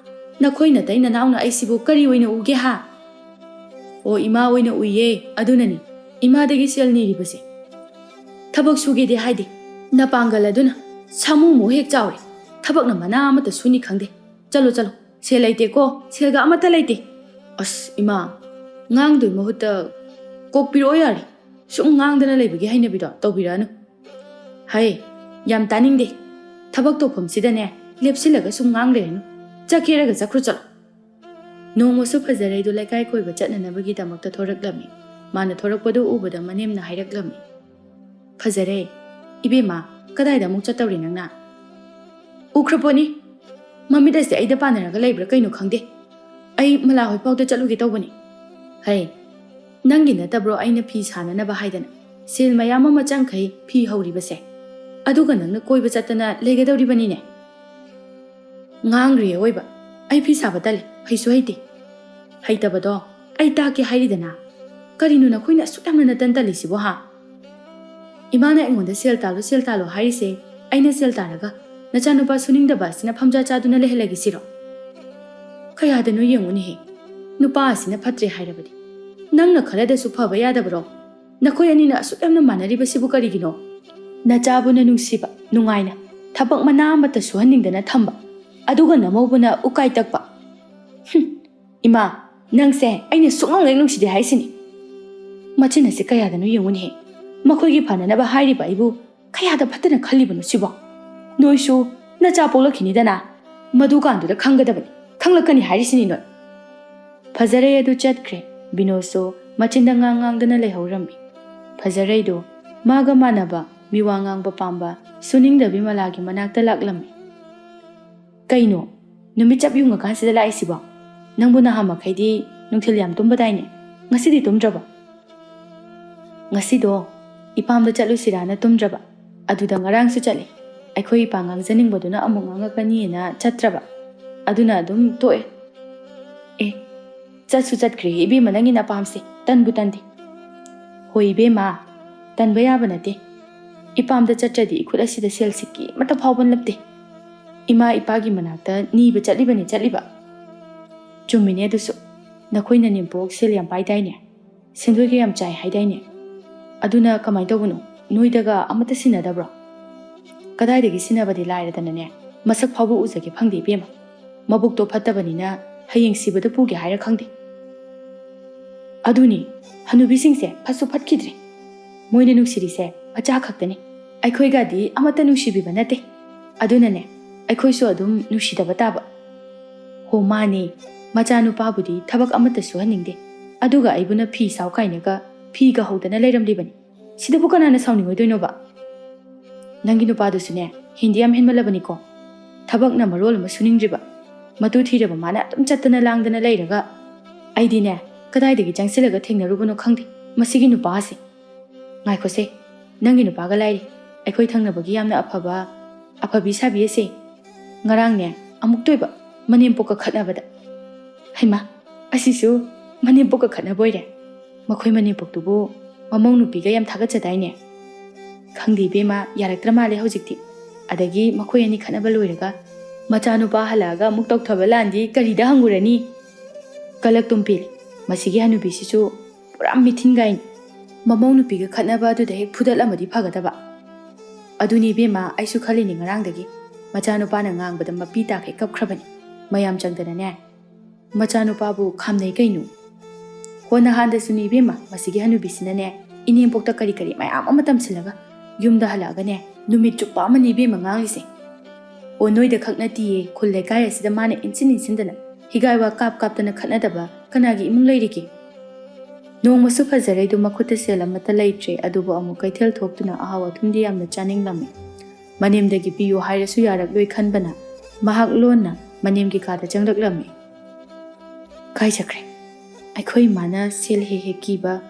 ꯅꯈꯣꯏ ꯅꯇꯩ ꯅꯅꯥꯎꯅ ꯑꯩꯁꯤꯕꯨ ꯀꯔꯤ ꯑꯣꯏꯅ ꯎꯒꯦ ꯍꯥ?" "ꯑꯣ, ꯏꯃꯥ ꯑꯣꯏꯅ ꯎꯏꯌꯦ, ꯑꯗꯨꯅꯅꯤ ꯏꯃꯥꯗꯒꯤ ꯁꯦꯜ ꯅꯤꯔꯤꯕꯁꯦ꯫ ꯊꯕꯛ ꯁꯨꯒꯦꯗꯤ ꯍꯥꯏꯗꯦ, ꯅꯄꯥꯡꯒꯜ ꯑꯗꯨꯅ ꯁꯥꯃꯨꯃꯨꯛ ꯍꯦꯛ ꯆꯥꯎꯔꯦ꯫ ꯊꯕꯛꯅ ꯃꯅꯥ ꯑꯃꯠꯇ ꯁꯨꯅꯤ ꯈꯪꯗꯦ꯫ ꯆꯠꯂꯣ, ꯆꯠꯂꯣ, ꯁꯦꯜ ꯂꯩꯇꯦꯀꯣ, ꯁꯦꯜꯒ ꯑꯃꯠꯇ ꯂꯩꯇꯦ꯫ ꯑꯁ, ꯏꯃꯥ, ꯉꯥꯡꯗꯣꯏ ꯃꯍꯨꯠꯇ ꯀꯣꯛꯄꯤꯔꯛꯑꯣ ꯌꯥꯔꯦ꯫ ꯁꯨꯝ ꯉꯥꯡꯗꯅ ꯂꯩꯕꯒꯤ ꯍꯩꯅꯕꯤꯗꯣ ꯇꯧꯕꯤꯔꯛꯑꯅꯨ꯫ ꯍꯩ, ꯌꯥꯝ ꯇꯥꯅꯤꯡꯗꯦ꯫ ꯊꯕꯛ ꯇꯧꯐꯝꯁꯤꯗꯅꯦ ꯂꯦꯞꯁꯤꯜꯂꯒ ꯁꯨꯝ ꯉꯥꯡ ꯂꯩꯔꯅꯨ꯫ ꯆꯠꯀꯦꯔꯒ ꯆꯠꯈ꯭ꯔꯣ, ꯆꯠꯂꯣ꯫ ꯅꯣꯡꯃꯁꯨ ꯐꯖꯔꯩꯗꯨ ꯂꯩꯀꯥꯏ ꯀꯣꯏꯕ ꯆꯠꯅꯅꯕꯒꯤꯗꯃꯛꯇ ꯊꯣꯔꯛꯂꯝꯃꯤ꯫ ꯃꯥꯅ ꯊꯣꯔꯛꯄꯗꯨ ꯎꯕꯗ ꯃꯅꯦꯝꯅ ꯍꯥꯏꯔꯛꯂꯝꯃꯤ, "ꯐꯖꯔꯩ, ꯏꯕꯦꯝꯃ, ꯀꯗꯥꯏꯗ ꯑꯃꯨꯛ ꯆꯠꯇꯧꯔꯤ ꯅꯪꯅ?" "ꯎꯈ꯭ꯔꯄꯣꯠꯅꯤ꯫ ꯃꯃꯤꯠ ꯑꯁꯦ ꯑꯩꯗ ꯄꯥꯟꯅꯔꯒ ꯂꯩꯕ꯭ꯔꯥ ꯀꯩꯅꯣ ꯈꯪꯗꯦ꯫ ꯑꯩ ꯃꯂꯥ ꯍꯣꯏ ꯐꯥꯎꯗ ꯆꯠꯂꯨꯒꯦ ꯇꯧꯕꯅꯤ꯫" "ꯍꯩ, ꯅꯪꯒꯤ ꯅꯠꯇꯕ꯭ꯔꯣ ꯑꯩꯅ ꯐꯤ ꯁꯥꯅꯅꯕ ꯍꯥꯏꯗꯅ ꯁꯦꯜ ꯃꯌꯥꯝ ꯑꯃ ꯆꯪꯈꯩ ꯐꯤ ꯍꯧꯔꯤꯕꯁꯦ? ꯑꯗꯨꯒ ꯅꯪꯅ ꯀꯣꯏꯕ ꯆꯠꯇꯅ ꯂꯩꯒꯗꯧꯔꯤꯕꯅꯤꯅꯦ?" "ꯉꯥꯡꯈ꯭ꯔꯦ ꯑꯋꯣꯏꯕ꯫ ꯑꯩ ꯐꯤ ꯁꯥꯕ ꯇꯜꯂꯤ, ꯍꯩꯁꯨ ꯍꯩꯇꯦ꯫" "ꯍꯩꯇꯕꯗꯣ ꯑꯩ ꯇꯥꯛꯀꯦ ꯍꯥꯏꯔꯤꯗꯅ꯫ ꯀꯔꯤꯅꯣ ꯅꯈꯣꯏꯅ ꯑꯁꯨꯛ ꯌꯥꯝꯅ ꯅꯇꯟ ꯇꯜꯂꯤꯁꯤꯕꯣ, ꯍꯥ? ꯏꯃꯥꯅ ꯑꯩꯉꯣꯟꯗ ꯁꯦꯜ ꯇꯥꯜꯂꯣ, ꯁꯦꯜ ꯇꯥꯜꯂꯣ ꯍꯥꯏꯔꯤꯁꯦ, ꯑꯩꯅ ꯁꯦꯜ ꯇꯥꯔꯒ ꯅꯆꯥꯅꯨꯄꯥ ꯁꯨꯅꯤꯡꯗꯕ ꯑꯁꯤꯅ ꯐꯝꯖꯥ ꯆꯥꯗꯨꯅ ꯂꯩꯍꯜꯂꯒꯦ ꯁꯤꯔꯣ? ꯀꯌꯥꯗꯅꯣ ꯌꯦꯡꯉꯨꯅꯦꯍꯦ, ꯅꯨꯄꯥ ꯑꯁꯤꯅ ꯐꯠꯇ꯭ꯔꯦ ꯍꯥꯏꯔꯕꯗꯤ ꯅꯪꯅ ꯈꯔꯗꯁꯨ ꯐꯕ ꯌꯥꯗꯕꯔꯣ? ꯅꯈꯣꯏ ꯑꯅꯤꯅ ꯑꯁꯨꯛ ꯌꯥꯝꯅ ꯃꯥꯟꯅꯔꯤꯕꯁꯤꯕꯨ ꯀꯔꯤꯒꯤꯅꯣ? ꯅꯆꯥꯕꯨꯅ ꯅꯨꯡꯁꯤꯕ, ꯅꯨꯡꯉꯥꯏꯅ ꯊꯕꯛ ꯃꯅꯥ ꯑꯃꯠꯇ ꯁꯨꯍꯟꯅꯤꯡꯗꯅ ꯊꯝꯕ, ꯑꯗꯨꯒ ꯅꯃꯧꯕꯨꯅ ꯎꯀꯥꯏ ꯇꯛꯄ꯫ ꯍꯨꯝ, ꯏꯃꯥ, ꯅꯪꯁꯦ ꯑꯩꯅ ꯁꯨꯛꯅꯨꯡ ꯍꯦꯛ ꯅꯨꯡꯁꯤꯗꯦ ꯍꯥꯏꯁꯤꯅꯤ꯫ ꯃꯆꯤꯟ ꯑꯁꯤ ꯀꯌꯥꯗꯅꯣ ꯌꯦꯡꯉꯨꯅꯦꯍꯦ꯫ ꯃꯈꯣꯏꯒꯤ ꯐꯅꯅꯕ ꯍꯥꯏꯔꯤꯕ ꯑꯩꯕꯨ ꯀꯌꯥꯗ ꯐꯠꯇꯅ ꯈꯜꯂꯤꯕꯅꯣ ꯁꯤꯕꯣ? ꯅꯣꯏꯁꯨ ꯅꯆꯥ ꯄꯣꯛꯂꯛꯈꯤꯅꯤꯗꯅ, ꯃꯗꯨꯀꯥꯟꯗꯨꯗ ꯈꯪꯒꯗꯕꯅꯤ, ꯈꯪꯂꯛꯀꯅꯤ ꯍꯥꯏꯔꯤꯁꯤꯅꯤ ꯅꯣꯏ꯫" ꯐꯖꯔꯩ ꯑꯗꯨ ꯆꯠꯈ꯭ꯔꯦ꯫ ꯕꯤꯅꯣꯁꯁꯨ ꯃꯆꯤꯟꯗ ꯉꯥꯡ ꯉꯥꯡꯗꯅ ꯂꯩꯍꯧꯔꯝꯃꯤ꯫ ꯐꯖꯔꯩꯗꯨ ꯃꯥꯒ ꯃꯥꯟꯅꯕ ꯃꯤꯋꯥ ꯉꯥꯡꯕ ꯄꯥꯝꯕ ꯁꯨꯅꯤꯡꯗꯕꯤ ꯃꯂꯥꯒꯤ ꯃꯅꯥꯛꯇ ꯂꯥꯛꯂꯝꯃꯤ꯫ "ꯀꯩꯅꯣ, ꯅꯨꯃꯤꯠ ꯆꯞ ꯌꯨꯡꯉꯀꯥꯟꯁꯤꯗ ꯂꯥꯛꯏꯁꯤꯕꯣ? ꯅꯪꯕꯨ ꯅꯍꯥꯟ ꯃꯈꯩꯗꯤ ꯅꯨꯡꯊꯤꯜ ꯌꯥꯝ ꯇꯨꯝꯕꯗꯥꯏꯅꯦ? ꯉꯁꯤꯗꯤ ꯇꯨꯝꯗ꯭ꯔꯕꯣ?" "ꯉꯁꯤꯗꯣ ꯏꯄꯥꯝꯗ ꯆꯠꯂꯨꯁꯤꯔꯥꯅ ꯇꯨꯝꯗ꯭ꯔꯕ꯫ ꯑꯗꯨꯗ ꯉꯔꯥꯡꯁꯨ ꯆꯠꯂꯦ꯫ ꯑꯩꯈꯣꯏ ꯏꯄꯥ ꯉꯥꯡꯖꯅꯤꯡꯕꯗꯨꯅ ꯑꯃꯨꯛ ꯉꯥꯡꯉꯛꯀꯅꯤꯅ ꯆꯠꯇ꯭ꯔꯕ꯫ ꯑꯗꯨꯅ ꯑꯗꯨꯝ ꯇꯣꯛꯑꯦ꯫" "ꯑꯦ, ꯆꯠꯁꯨ ꯆꯠꯈ꯭ꯔꯦ ꯏꯕꯦꯝꯃ, ꯅꯪꯒꯤ ꯅꯄꯥꯝꯁꯦ ꯇꯟꯕꯨ ꯇꯟꯗꯦ꯫" "ꯍꯣꯏ ꯏꯕꯦꯝꯃ, ꯇꯟꯕ ꯌꯥꯕ ꯅꯠꯇꯦ꯫ ꯏꯄꯥꯝꯗ ꯆꯠꯇ꯭ꯔꯗꯤ ꯏꯈꯨꯠ ꯑꯁꯤꯗ ꯁꯦꯜ ꯁꯤꯀꯤ ꯑꯃꯠꯇ ꯐꯥꯎꯕ ꯅꯠꯇꯦ꯫ ꯏꯃꯥ ꯏꯄꯥꯒꯤ ꯃꯅꯥꯛꯇ ꯅꯤꯕ ꯆꯠꯂꯤꯕꯅꯤ ꯆꯠꯂꯤꯕ꯫" "ꯆꯨꯝꯃꯤꯅꯦ ꯑꯗꯨꯁꯨ꯫ ꯅꯈꯣꯏ ꯅꯅꯦꯝꯄꯣꯛ ꯁꯦꯜ ꯌꯥꯝ ꯄꯥꯏꯗꯥꯏꯅꯦ? ꯁꯦꯟꯗꯣꯏꯒ ꯌꯥꯝ ꯆꯥꯏ ꯍꯥꯏꯗꯥꯏꯅꯦ? ꯑꯗꯨꯅ ꯀꯃꯥꯏꯅ ꯇꯧꯕꯅꯣ? ꯅꯣꯏꯗꯒ ꯑꯃꯠꯇ ꯁꯤꯟꯅꯗꯕ꯭ꯔꯣ?" "ꯀꯗꯥꯏꯗꯒꯤ ꯁꯤꯟꯅꯕꯗꯤ ꯂꯥꯏꯔꯗꯅꯅꯦ꯫ ꯃꯁꯛ ꯐꯥꯎꯕ ꯎꯖꯒꯦ ꯐꯪꯗꯦ ꯏꯕꯦꯝꯃ꯫ ꯃꯕꯨꯛꯇꯣ ꯐꯠꯇꯕꯅꯤꯅ ꯍꯌꯦꯡ ꯁꯤꯕꯗ ꯄꯨꯒꯦ ꯍꯥꯏꯔ ꯈꯪꯗꯦ꯫ ꯑꯗꯨꯅꯤ, ꯍꯅꯨꯕꯤꯁꯤꯡꯁꯦ ꯐꯠꯁꯨ ꯐꯠꯈꯤꯗ꯭ꯔꯦ꯫ ꯃꯣꯏꯅ ꯅꯨꯡꯁꯤꯔꯤꯁꯦ ꯃꯆꯥ ꯈꯛꯇꯅꯤ꯫ ꯑꯩꯈꯣꯏꯒꯗꯤ ꯑꯃꯠꯇ ꯅꯨꯡꯁꯤꯕꯤꯕ ꯅꯠꯇꯦ꯫ ꯑꯗꯨꯅꯅꯦ, ꯑꯩꯈꯣꯏꯁꯨ ꯑꯗꯨꯝ ꯅꯨꯡꯁꯤꯗꯕ ꯇꯥꯕ꯫ ꯍꯣ ꯃꯥꯅꯦ, ꯃꯆꯥꯅꯨꯄꯥꯕꯨꯗꯤ ꯊꯕꯛ ꯑꯃꯠꯇ ꯁꯨꯍꯟꯅꯤꯡꯗꯦ꯫ ꯑꯗꯨꯒ ꯑꯩꯕꯨꯅ ꯐꯤ ꯁꯥꯎ ꯀꯥꯏꯅꯒ ꯐꯤꯒ ꯍꯧꯗꯅ ꯂꯩꯔꯝꯂꯤꯕꯅꯤ꯫ ꯁꯤꯗꯕꯨ ꯀꯅꯥꯅ ꯁꯥꯎꯅꯤꯡꯉꯣꯏꯗꯣꯏꯅꯣꯕ? ꯅꯪꯒꯤ ꯅꯨꯄꯥꯗꯨꯁꯨꯅꯦ, ꯍꯦꯟꯗꯤ ꯌꯥꯝ ꯍꯦꯟꯃꯜꯂꯕꯅꯤꯀꯣ꯫ ꯊꯕꯛꯅ ꯃꯔꯣꯜ ꯑꯃ ꯁꯨꯅꯤꯡꯗ꯭ꯔꯤꯕ꯫ ꯃꯇꯨ ꯊꯤꯔꯕ ꯃꯥꯅ ꯑꯗꯨꯝ ꯆꯠꯇꯅ ꯂꯥꯡꯗꯅ ꯂꯩꯔꯒ꯫ ꯑꯩꯗꯤꯅꯦ, ꯀꯗꯥꯏꯗꯒꯤ ꯆꯪꯁꯤꯜꯂꯒ ꯊꯦꯡꯅꯔꯨꯕꯅꯣ ꯈꯪꯗꯦ ꯃꯁꯤꯒꯤ ꯅꯨꯄꯥꯁꯦ꯫ ꯉꯥꯏꯈꯣꯁꯦ, ꯅꯪꯒꯤ ꯅꯨꯄꯥꯒ ꯂꯥꯏꯔꯤ꯫ ꯑꯩꯈꯣꯏ ꯊꯪꯅꯕꯒꯤ ꯌꯥꯝꯅ ꯑꯐꯕ, ꯑꯐꯕꯤ ꯁꯥꯕꯤ ꯑꯁꯦ ꯉꯔꯥꯡꯅꯦ, ꯑꯃꯨꯛꯇꯣꯏꯕ ꯃꯅꯦꯝꯄꯣꯛꯀ ꯈꯠꯅꯕꯗ꯫ ꯍꯩꯃꯥ, ꯑꯁꯤꯁꯨ ꯃꯅꯦꯝꯄꯣꯛꯀ ꯈꯠꯅꯕ ꯑꯣꯏꯔꯦ꯫ ꯃꯈꯣꯏ ꯃꯅꯦꯝꯄꯣꯛꯇꯨꯕꯨ ꯃꯃꯧ ꯅꯨꯄꯤꯒ ꯌꯥꯝ ꯊꯥꯒꯠꯆꯗꯥꯏꯅꯦ? ꯈꯪꯗꯦ ꯏꯕꯦꯝꯃ, ꯌꯥꯔꯛꯇ꯭ꯔ ꯃꯥꯜꯂꯦ ꯍꯧꯖꯤꯛꯇꯤ꯫ ꯑꯗꯒꯤ ꯃꯈꯣꯏ ꯑꯅꯤ ꯈꯠꯅꯕ ꯂꯣꯏꯔꯒ ꯃꯆꯥꯅꯨꯄꯥ ꯍꯜꯂꯛꯑꯒ ꯑꯃꯨꯛ ꯇꯧꯊꯕ ꯂꯥꯟꯗꯤ ꯀꯔꯤꯗ ꯍꯪꯉꯨꯔꯅꯤ? ꯀꯂꯛꯇꯨꯝ ꯄꯦꯜꯂꯤ꯫ ꯃꯁꯤꯒꯤ ꯍꯅꯨꯕꯤꯁꯤꯁꯨ ꯄꯨꯔꯥ ꯃꯤꯊꯤꯟꯒꯥꯏꯅꯤ꯫ ꯃꯃꯧ ꯅꯨꯄꯤꯒ ꯈꯠꯅꯕ ꯑꯗꯨꯗ ꯍꯦꯛ ꯐꯨꯗꯠꯂꯝꯃꯗꯤ ꯐꯒꯗꯕ꯫ ꯑꯗꯨꯅꯤ ꯏꯕꯦꯝꯃ, ꯑꯩꯁꯨ ꯈꯜꯂꯤꯅꯤ ꯉꯔꯥꯡꯗꯒꯤ꯫ ꯃꯆꯥꯅꯨꯄꯥꯅ ꯉꯥꯡꯕꯗ ꯃꯄꯤ ꯇꯥꯈꯩ ꯀꯞꯈ꯭ꯔꯕꯅꯤ꯫ ꯃꯌꯥꯝ ꯆꯪꯗꯅꯅꯦ, ꯃꯆꯥꯅꯨꯄꯥꯕꯨ ꯈꯥꯝꯅꯩ ꯀꯩꯅꯣ꯫ ꯍꯣ, ꯅꯍꯥꯟꯗꯁꯨꯅꯤ ꯏꯕꯦꯝꯃ, ꯃꯁꯤꯒꯤ ꯍꯅꯨꯕꯤꯁꯤꯅꯅꯦ, ꯏꯅꯦꯝꯄꯣꯛꯇ ꯀꯔꯤ ꯀꯔꯤ ꯃꯌꯥꯝ ꯑꯃ ꯇꯝꯁꯤꯜꯂꯒ ꯌꯨꯝꯗ ꯍꯜꯂꯛꯑꯒꯅꯦ, ꯅꯨꯃꯤꯠ ꯆꯨꯞꯄ ꯑꯃꯅꯤ ꯏꯕꯦꯝꯃ ꯉꯥꯡꯂꯤꯁꯦ꯫ ꯑꯣ, ꯅꯣꯏꯗ ꯈꯛ ꯅꯠꯇꯤꯌꯦ, ꯈꯨꯜ ꯂꯩꯀꯥꯏ ꯑꯁꯤꯗ ꯃꯥꯅ ꯏꯟꯁꯤꯟ ꯏꯟꯁꯤꯟꯗꯅ ꯍꯤꯒꯥꯏ ꯋꯥ ꯀꯥꯞ ꯀꯥꯞꯇꯅ ꯈꯠꯅꯗꯕ ꯀꯅꯥꯒꯤ ꯏꯃꯨꯡ ꯂꯩꯔꯤꯒꯦ? ꯅꯣꯡꯃꯁꯨ ꯐꯖꯔꯩꯗꯨ ꯃꯈꯨꯠꯇ ꯁꯦꯜ ꯑꯃꯠꯇ ꯂꯩꯇ꯭ꯔꯦ, ꯑꯗꯨꯕꯨ ꯑꯃꯨꯛ ꯀꯩꯊꯦꯜ ꯊꯣꯛꯇꯨꯅ ꯑꯍꯥꯎ ꯑꯊꯨꯝꯗꯤ ꯌꯥꯝꯅ ꯆꯥꯅꯤꯡꯂꯝꯃꯤ꯫ ꯃꯅꯦꯝꯗꯒꯤ ꯄꯤꯌꯨ ꯍꯥꯏꯔꯁꯨ ꯌꯥꯔꯛꯂꯣꯏ ꯈꯟꯕꯅ ꯃꯍꯥꯛ ꯂꯣꯟꯅ ꯃꯅꯦꯝꯒꯤ ꯀꯥꯗ ꯆꯪꯂꯛꯂꯝꯃꯤ꯫ ꯀꯥꯏ ꯆꯠꯈ꯭ꯔꯦ? ꯑꯩꯈꯣꯏ ꯏꯃꯥꯅ ꯁꯦꯜ ꯍꯦꯛ ꯍꯦꯛ ꯀꯤꯕ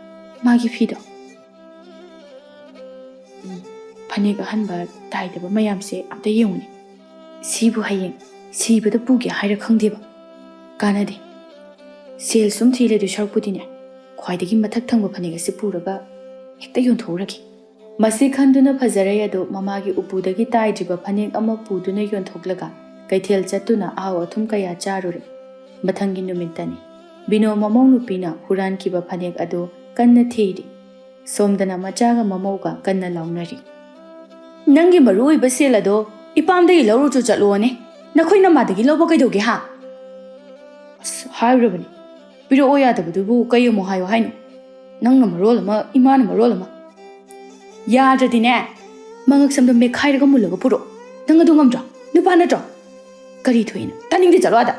ꯃꯥꯒꯤ ꯐꯤꯗꯣ꯫ ꯎꯝ, ꯐꯅꯦꯛ ꯑꯍꯟꯕ ꯇꯥꯏꯗꯕ ꯃꯌꯥꯝꯁꯦ ꯑꯝꯇ ꯌꯦꯡꯉꯨꯅꯦ꯫ ꯁꯤꯕꯨ ꯍꯌꯦꯡ ꯁꯤꯕꯗ ꯄꯨꯒꯦ ꯍꯥꯏꯔ ꯈꯪꯗꯦꯕ꯫ ꯀꯥꯟꯅꯗꯦ꯫ ꯁꯦꯜ ꯁꯨꯝ ꯊꯤ ꯂꯩꯗꯣꯏ ꯁꯔꯨꯛꯄꯨꯗꯤꯅꯦ, ꯈ꯭ꯋꯥꯏꯗꯒꯤ ꯃꯊꯛ ꯊꯪꯕ ꯐꯅꯦꯛ ꯑꯁꯤ ꯄꯨꯔꯒ ꯍꯦꯛꯇ ꯌꯣꯟꯊꯣꯛꯎꯔꯒꯦ꯫ ꯃꯁꯤ ꯈꯟꯗꯨꯅ ꯐꯖꯔꯩ ꯑꯗꯨ ꯃꯃꯥꯒꯤ ꯎꯄꯨꯗꯒꯤ ꯇꯥꯏꯗ꯭ꯔꯤꯕ ꯐꯅꯦꯛ ꯑꯃ ꯄꯨꯗꯨꯅ ꯌꯣꯟꯊꯣꯛꯂꯒ ꯀꯩꯊꯦꯜ ꯆꯠꯇꯨꯅ ꯑꯍꯥꯎ ꯑꯊꯨꯝ ꯀꯌꯥ ꯆꯥꯔꯨꯔꯦ꯫ ꯃꯊꯪꯒꯤ ꯅꯨꯃꯤꯠꯇꯅꯤ꯫ ꯕꯤꯅꯣ ꯃꯃꯧ ꯅꯨꯄꯤꯅ ꯍꯨꯔꯥꯟꯈꯤꯕ ꯐꯅꯦꯛ ꯑꯗꯨ ꯀꯟꯅ ꯊꯤꯔꯤ꯫ ꯁꯣꯝꯗꯅ ꯃꯆꯥꯒ ꯃꯃꯧꯒ ꯀꯟꯅ ꯂꯥꯎꯅꯔꯤ꯫ "ꯅꯪꯒꯤ ꯃꯔꯨ ꯑꯣꯏꯕ ꯁꯦꯜ ꯑꯗꯣ ꯏꯄꯥꯝꯗꯒꯤ ꯂꯧꯔꯨꯆꯣ ꯆꯠꯂꯣꯅꯦ꯫ ꯅꯈꯣꯏ ꯅꯃꯥꯗꯒꯤ ꯂꯧꯕ ꯀꯩꯗꯧꯒꯦ ꯍꯥ? ꯑꯁ, ꯍꯥꯏꯔꯨꯔꯕꯅꯤ꯫ ꯄꯤꯔꯛꯑꯣ ꯌꯥꯗꯕꯗꯨꯕꯨ ꯀꯩ ꯑꯃꯨꯛ ꯍꯥꯏꯌꯣ ꯍꯥꯏꯅꯣ? ꯅꯪꯅ ꯃꯔꯣꯜ ꯑꯃ, ꯏꯃꯥꯅ ꯃꯔꯣꯜ ꯑꯃ꯫ ꯌꯥꯗ꯭ꯔꯗꯤꯅꯦ, ꯃꯉꯛꯁꯝꯗꯣ ꯃꯦꯠꯈꯥꯏꯔꯒ ꯃꯨꯜꯂꯒ ꯄꯨꯔꯛꯑꯣ꯫ ꯅꯪ ꯑꯗꯨ ꯉꯝꯗ꯭ꯔꯣ? ꯅꯨꯄꯥ ꯅꯠꯇ꯭ꯔꯣ? ꯀꯔꯤ ꯊꯣꯛꯏꯅꯣ? ꯇꯥꯅꯤꯡꯗꯦ, ꯆꯠꯂꯣ ꯑꯥꯗ꯫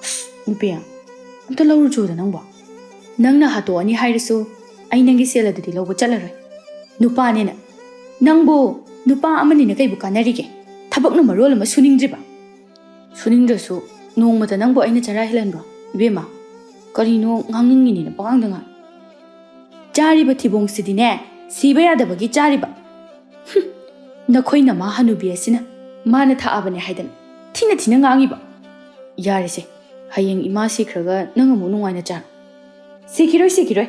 ꯑꯁ, ꯅꯨꯄꯤ, ꯑꯝꯇ ꯂꯧꯔꯨꯆꯣꯗ ꯅꯪꯕꯣ꯫ ꯅꯪꯅ ꯍꯥꯠꯇꯣꯛꯑꯅꯤ ꯍꯥꯏꯔꯁꯨ ꯑꯩ ꯅꯪꯒꯤ ꯁꯦꯜ ꯑꯗꯨꯗꯤ ꯂꯧꯕ ꯆꯠꯂꯔꯣꯏ꯫ ꯅꯨꯄꯥꯅꯦꯅ꯫ ꯅꯪꯕꯨ ꯅꯨꯄꯥ ꯑꯃꯅꯤꯅ ꯀꯩꯕꯨ ꯀꯥꯟꯅꯔꯤꯒꯦ? ꯊꯕꯛꯅ ꯃꯔꯣꯜ ꯑꯃ ꯁꯨꯅꯤꯡꯗ꯭ꯔꯤꯕ꯫ ꯁꯨꯅꯤꯡꯗ꯭ꯔꯁꯨ ꯅꯣꯡꯃꯇ ꯅꯪꯕꯨ ꯑꯩꯅ ꯆꯔꯥ ꯍꯦꯜꯍꯟꯕ꯭ꯔꯣ? ꯏꯕꯦꯝꯃ, ꯀꯔꯤꯅꯣ ꯉꯥꯡꯅꯤꯡꯉꯤꯅꯤꯅ ꯄꯉꯥꯡꯗ ꯉꯥꯡ꯫ ꯆꯥꯔꯤꯕ ꯊꯤꯕꯣꯡꯁꯤꯗꯤꯅꯦ, ꯁꯤꯕ ꯌꯥꯗꯕꯒꯤ ꯆꯥꯔꯤꯕ꯫ ꯍꯨꯝ, ꯅꯈꯣꯏ ꯅꯃꯥ ꯍꯅꯨꯕꯤ ꯑꯁꯤꯅ ꯃꯥꯅ ꯊꯥꯛꯑꯕꯅꯦ ꯍꯥꯏꯗꯅ ꯊꯤꯅ ꯊꯤꯅ ꯉꯥꯡꯉꯤꯕ꯫ ꯌꯥꯔꯦꯁꯦ, ꯍꯌꯦꯡ ꯏꯃꯥ ꯁꯤꯈ꯭ꯔꯒ ꯅꯪ ꯑꯃꯨꯛ ꯅꯨꯡꯉꯥꯏꯅ ꯆꯥꯔꯣ꯫ ꯁꯤꯈꯤꯔꯣꯏ, ꯁꯤꯈꯤꯔꯣꯏ꯫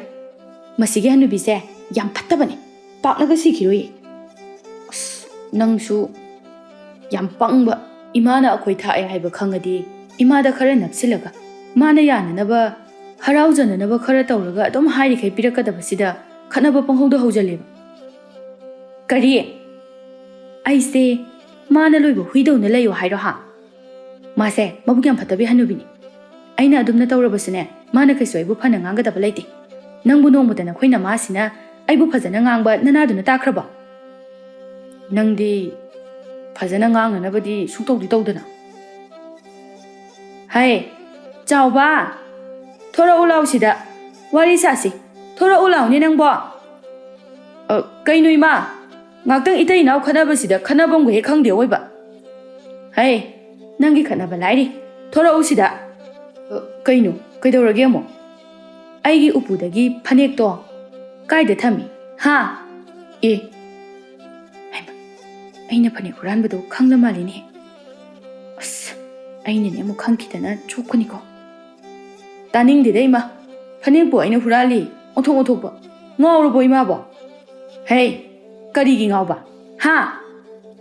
ꯃꯁꯤꯒꯤ ꯍꯅꯨꯕꯤꯁꯦ ꯌꯥꯝ ꯐꯠꯇꯕꯅꯦ, ꯄꯥꯛꯅꯒ ꯁꯤꯈꯤꯔꯣꯏꯌꯦ꯫ ꯑꯁ, ꯅꯪꯁꯨ ꯌꯥꯝ ꯄꯪꯕ꯫ ꯏꯃꯥꯅ ꯑꯩꯈꯣꯏ ꯊꯥꯛꯑꯦ ꯍꯥꯏꯕ ꯈꯪꯉꯗꯤ ꯏꯃꯥꯗ ꯈꯔ ꯅꯞꯁꯤꯜꯂꯒ ꯃꯥꯅ ꯌꯥꯅꯅꯕ, ꯍꯔꯥꯎꯖꯅꯅꯕ ꯈꯔ ꯇꯧꯔꯒ ꯑꯗꯨꯝ ꯍꯥꯏꯔꯤꯈꯩ ꯄꯤꯔꯛꯀꯗꯕꯁꯤꯗ ꯈꯠꯅꯕ ꯄꯪꯍꯧꯗ ꯍꯧꯖꯜꯂꯦꯕ꯫ ꯀꯔꯤ? ꯑꯩꯁꯦ ꯃꯥꯅ ꯂꯣꯏꯕ ꯍꯨꯏꯗꯧꯅ ꯂꯩꯌꯣ ꯍꯥꯏꯔꯣ ꯍꯥ? ꯃꯥꯁꯦ ꯃꯕꯨꯛ ꯌꯥꯝ ꯐꯠꯇꯕꯤ ꯍꯟꯅꯨꯕꯤꯅꯤ꯫ ꯑꯩꯅ ꯑꯗꯨꯝꯅ ꯇꯧꯔꯕꯁꯨꯅꯦ, ꯃꯥꯅ ꯀꯩꯁꯨ ꯑꯩꯕꯨ ꯐꯅ ꯉꯥꯡꯒꯗꯕ ꯂꯩꯇꯦ꯫ ꯅꯪꯕꯨ ꯅꯣꯡꯃꯇ ꯅꯈꯣꯏ ꯅꯃꯥꯁꯤꯅ ꯑꯩꯕꯨ ꯐꯖꯅ ꯉꯥꯡꯕ ꯅꯅꯥꯗꯨꯅ ꯇꯥꯈ꯭ꯔꯕꯣ? ꯅꯪꯗꯤ ꯐꯖꯅ ꯉꯥꯡꯅꯅꯕꯗꯤ ꯁꯨꯡꯇꯧꯗꯤ ꯇꯧꯗꯅ꯫ ꯍꯩ, ꯆꯥꯎꯕ, ꯊꯣꯔꯛꯎ ꯂꯥꯎ ꯁꯤꯗ, ꯋꯥꯔꯤ ꯁꯥꯁꯤ꯫ ꯊꯣꯔꯛꯎ ꯂꯥꯎꯅꯦ ꯅꯪꯕꯣ꯫ ꯑ, ꯀꯩꯅꯣ ꯏꯃꯥ? ꯉꯥꯛꯇꯪ ꯏꯇꯩ ꯏꯅꯥꯎ ꯈꯠꯅꯕꯁꯤꯗ ꯈꯠꯅꯐꯝꯒ ꯍꯦꯛ ꯈꯪꯗꯦ ꯑꯣꯏꯕ꯫ ꯍꯩ, ꯅꯪꯒꯤ ꯈꯠꯅꯕ ꯂꯥꯏꯔꯤ꯫ ꯊꯣꯔꯛꯎ ꯁꯤꯗ꯫ ꯑ, ꯀꯩꯅꯣ? ꯀꯩꯗꯧꯔꯒꯦ ꯑꯃꯨꯛ? ꯑꯩꯒꯤ ꯎꯄꯨꯗꯒꯤ ꯐꯅꯦꯛꯇꯣ ꯀꯥꯏꯗ ꯊꯝꯃꯤ? ꯍꯥ? ꯑꯦ, ꯍꯩꯃꯥ, ꯑꯩꯅ ꯐꯅꯦꯛ ꯍꯨꯔꯥꯟꯕꯗꯣ ꯈꯪꯂ ꯃꯥꯜꯂꯤꯅꯦ꯫ ꯑꯁ, ꯑꯩꯅꯅꯦ ꯑꯃꯨꯛ ꯈꯪꯈꯤꯗꯅ ꯆꯣꯞꯀꯅꯤꯀꯣ꯫ ꯇꯥꯅꯤꯡꯗꯦꯗ ꯏꯃꯥ, ꯐꯅꯦꯛꯄꯨ ꯑꯩꯅ ꯍꯨꯔꯥꯜꯂꯤ? ꯑꯣꯟꯊꯣꯛ ꯑꯣꯟꯊꯣꯛꯄ꯫ ꯉꯥꯎꯔꯕꯣ ꯏꯃꯥꯕꯣ? ꯍꯦ, ꯀꯔꯤꯒꯤ ꯉꯥꯎꯕ? ꯍꯥ?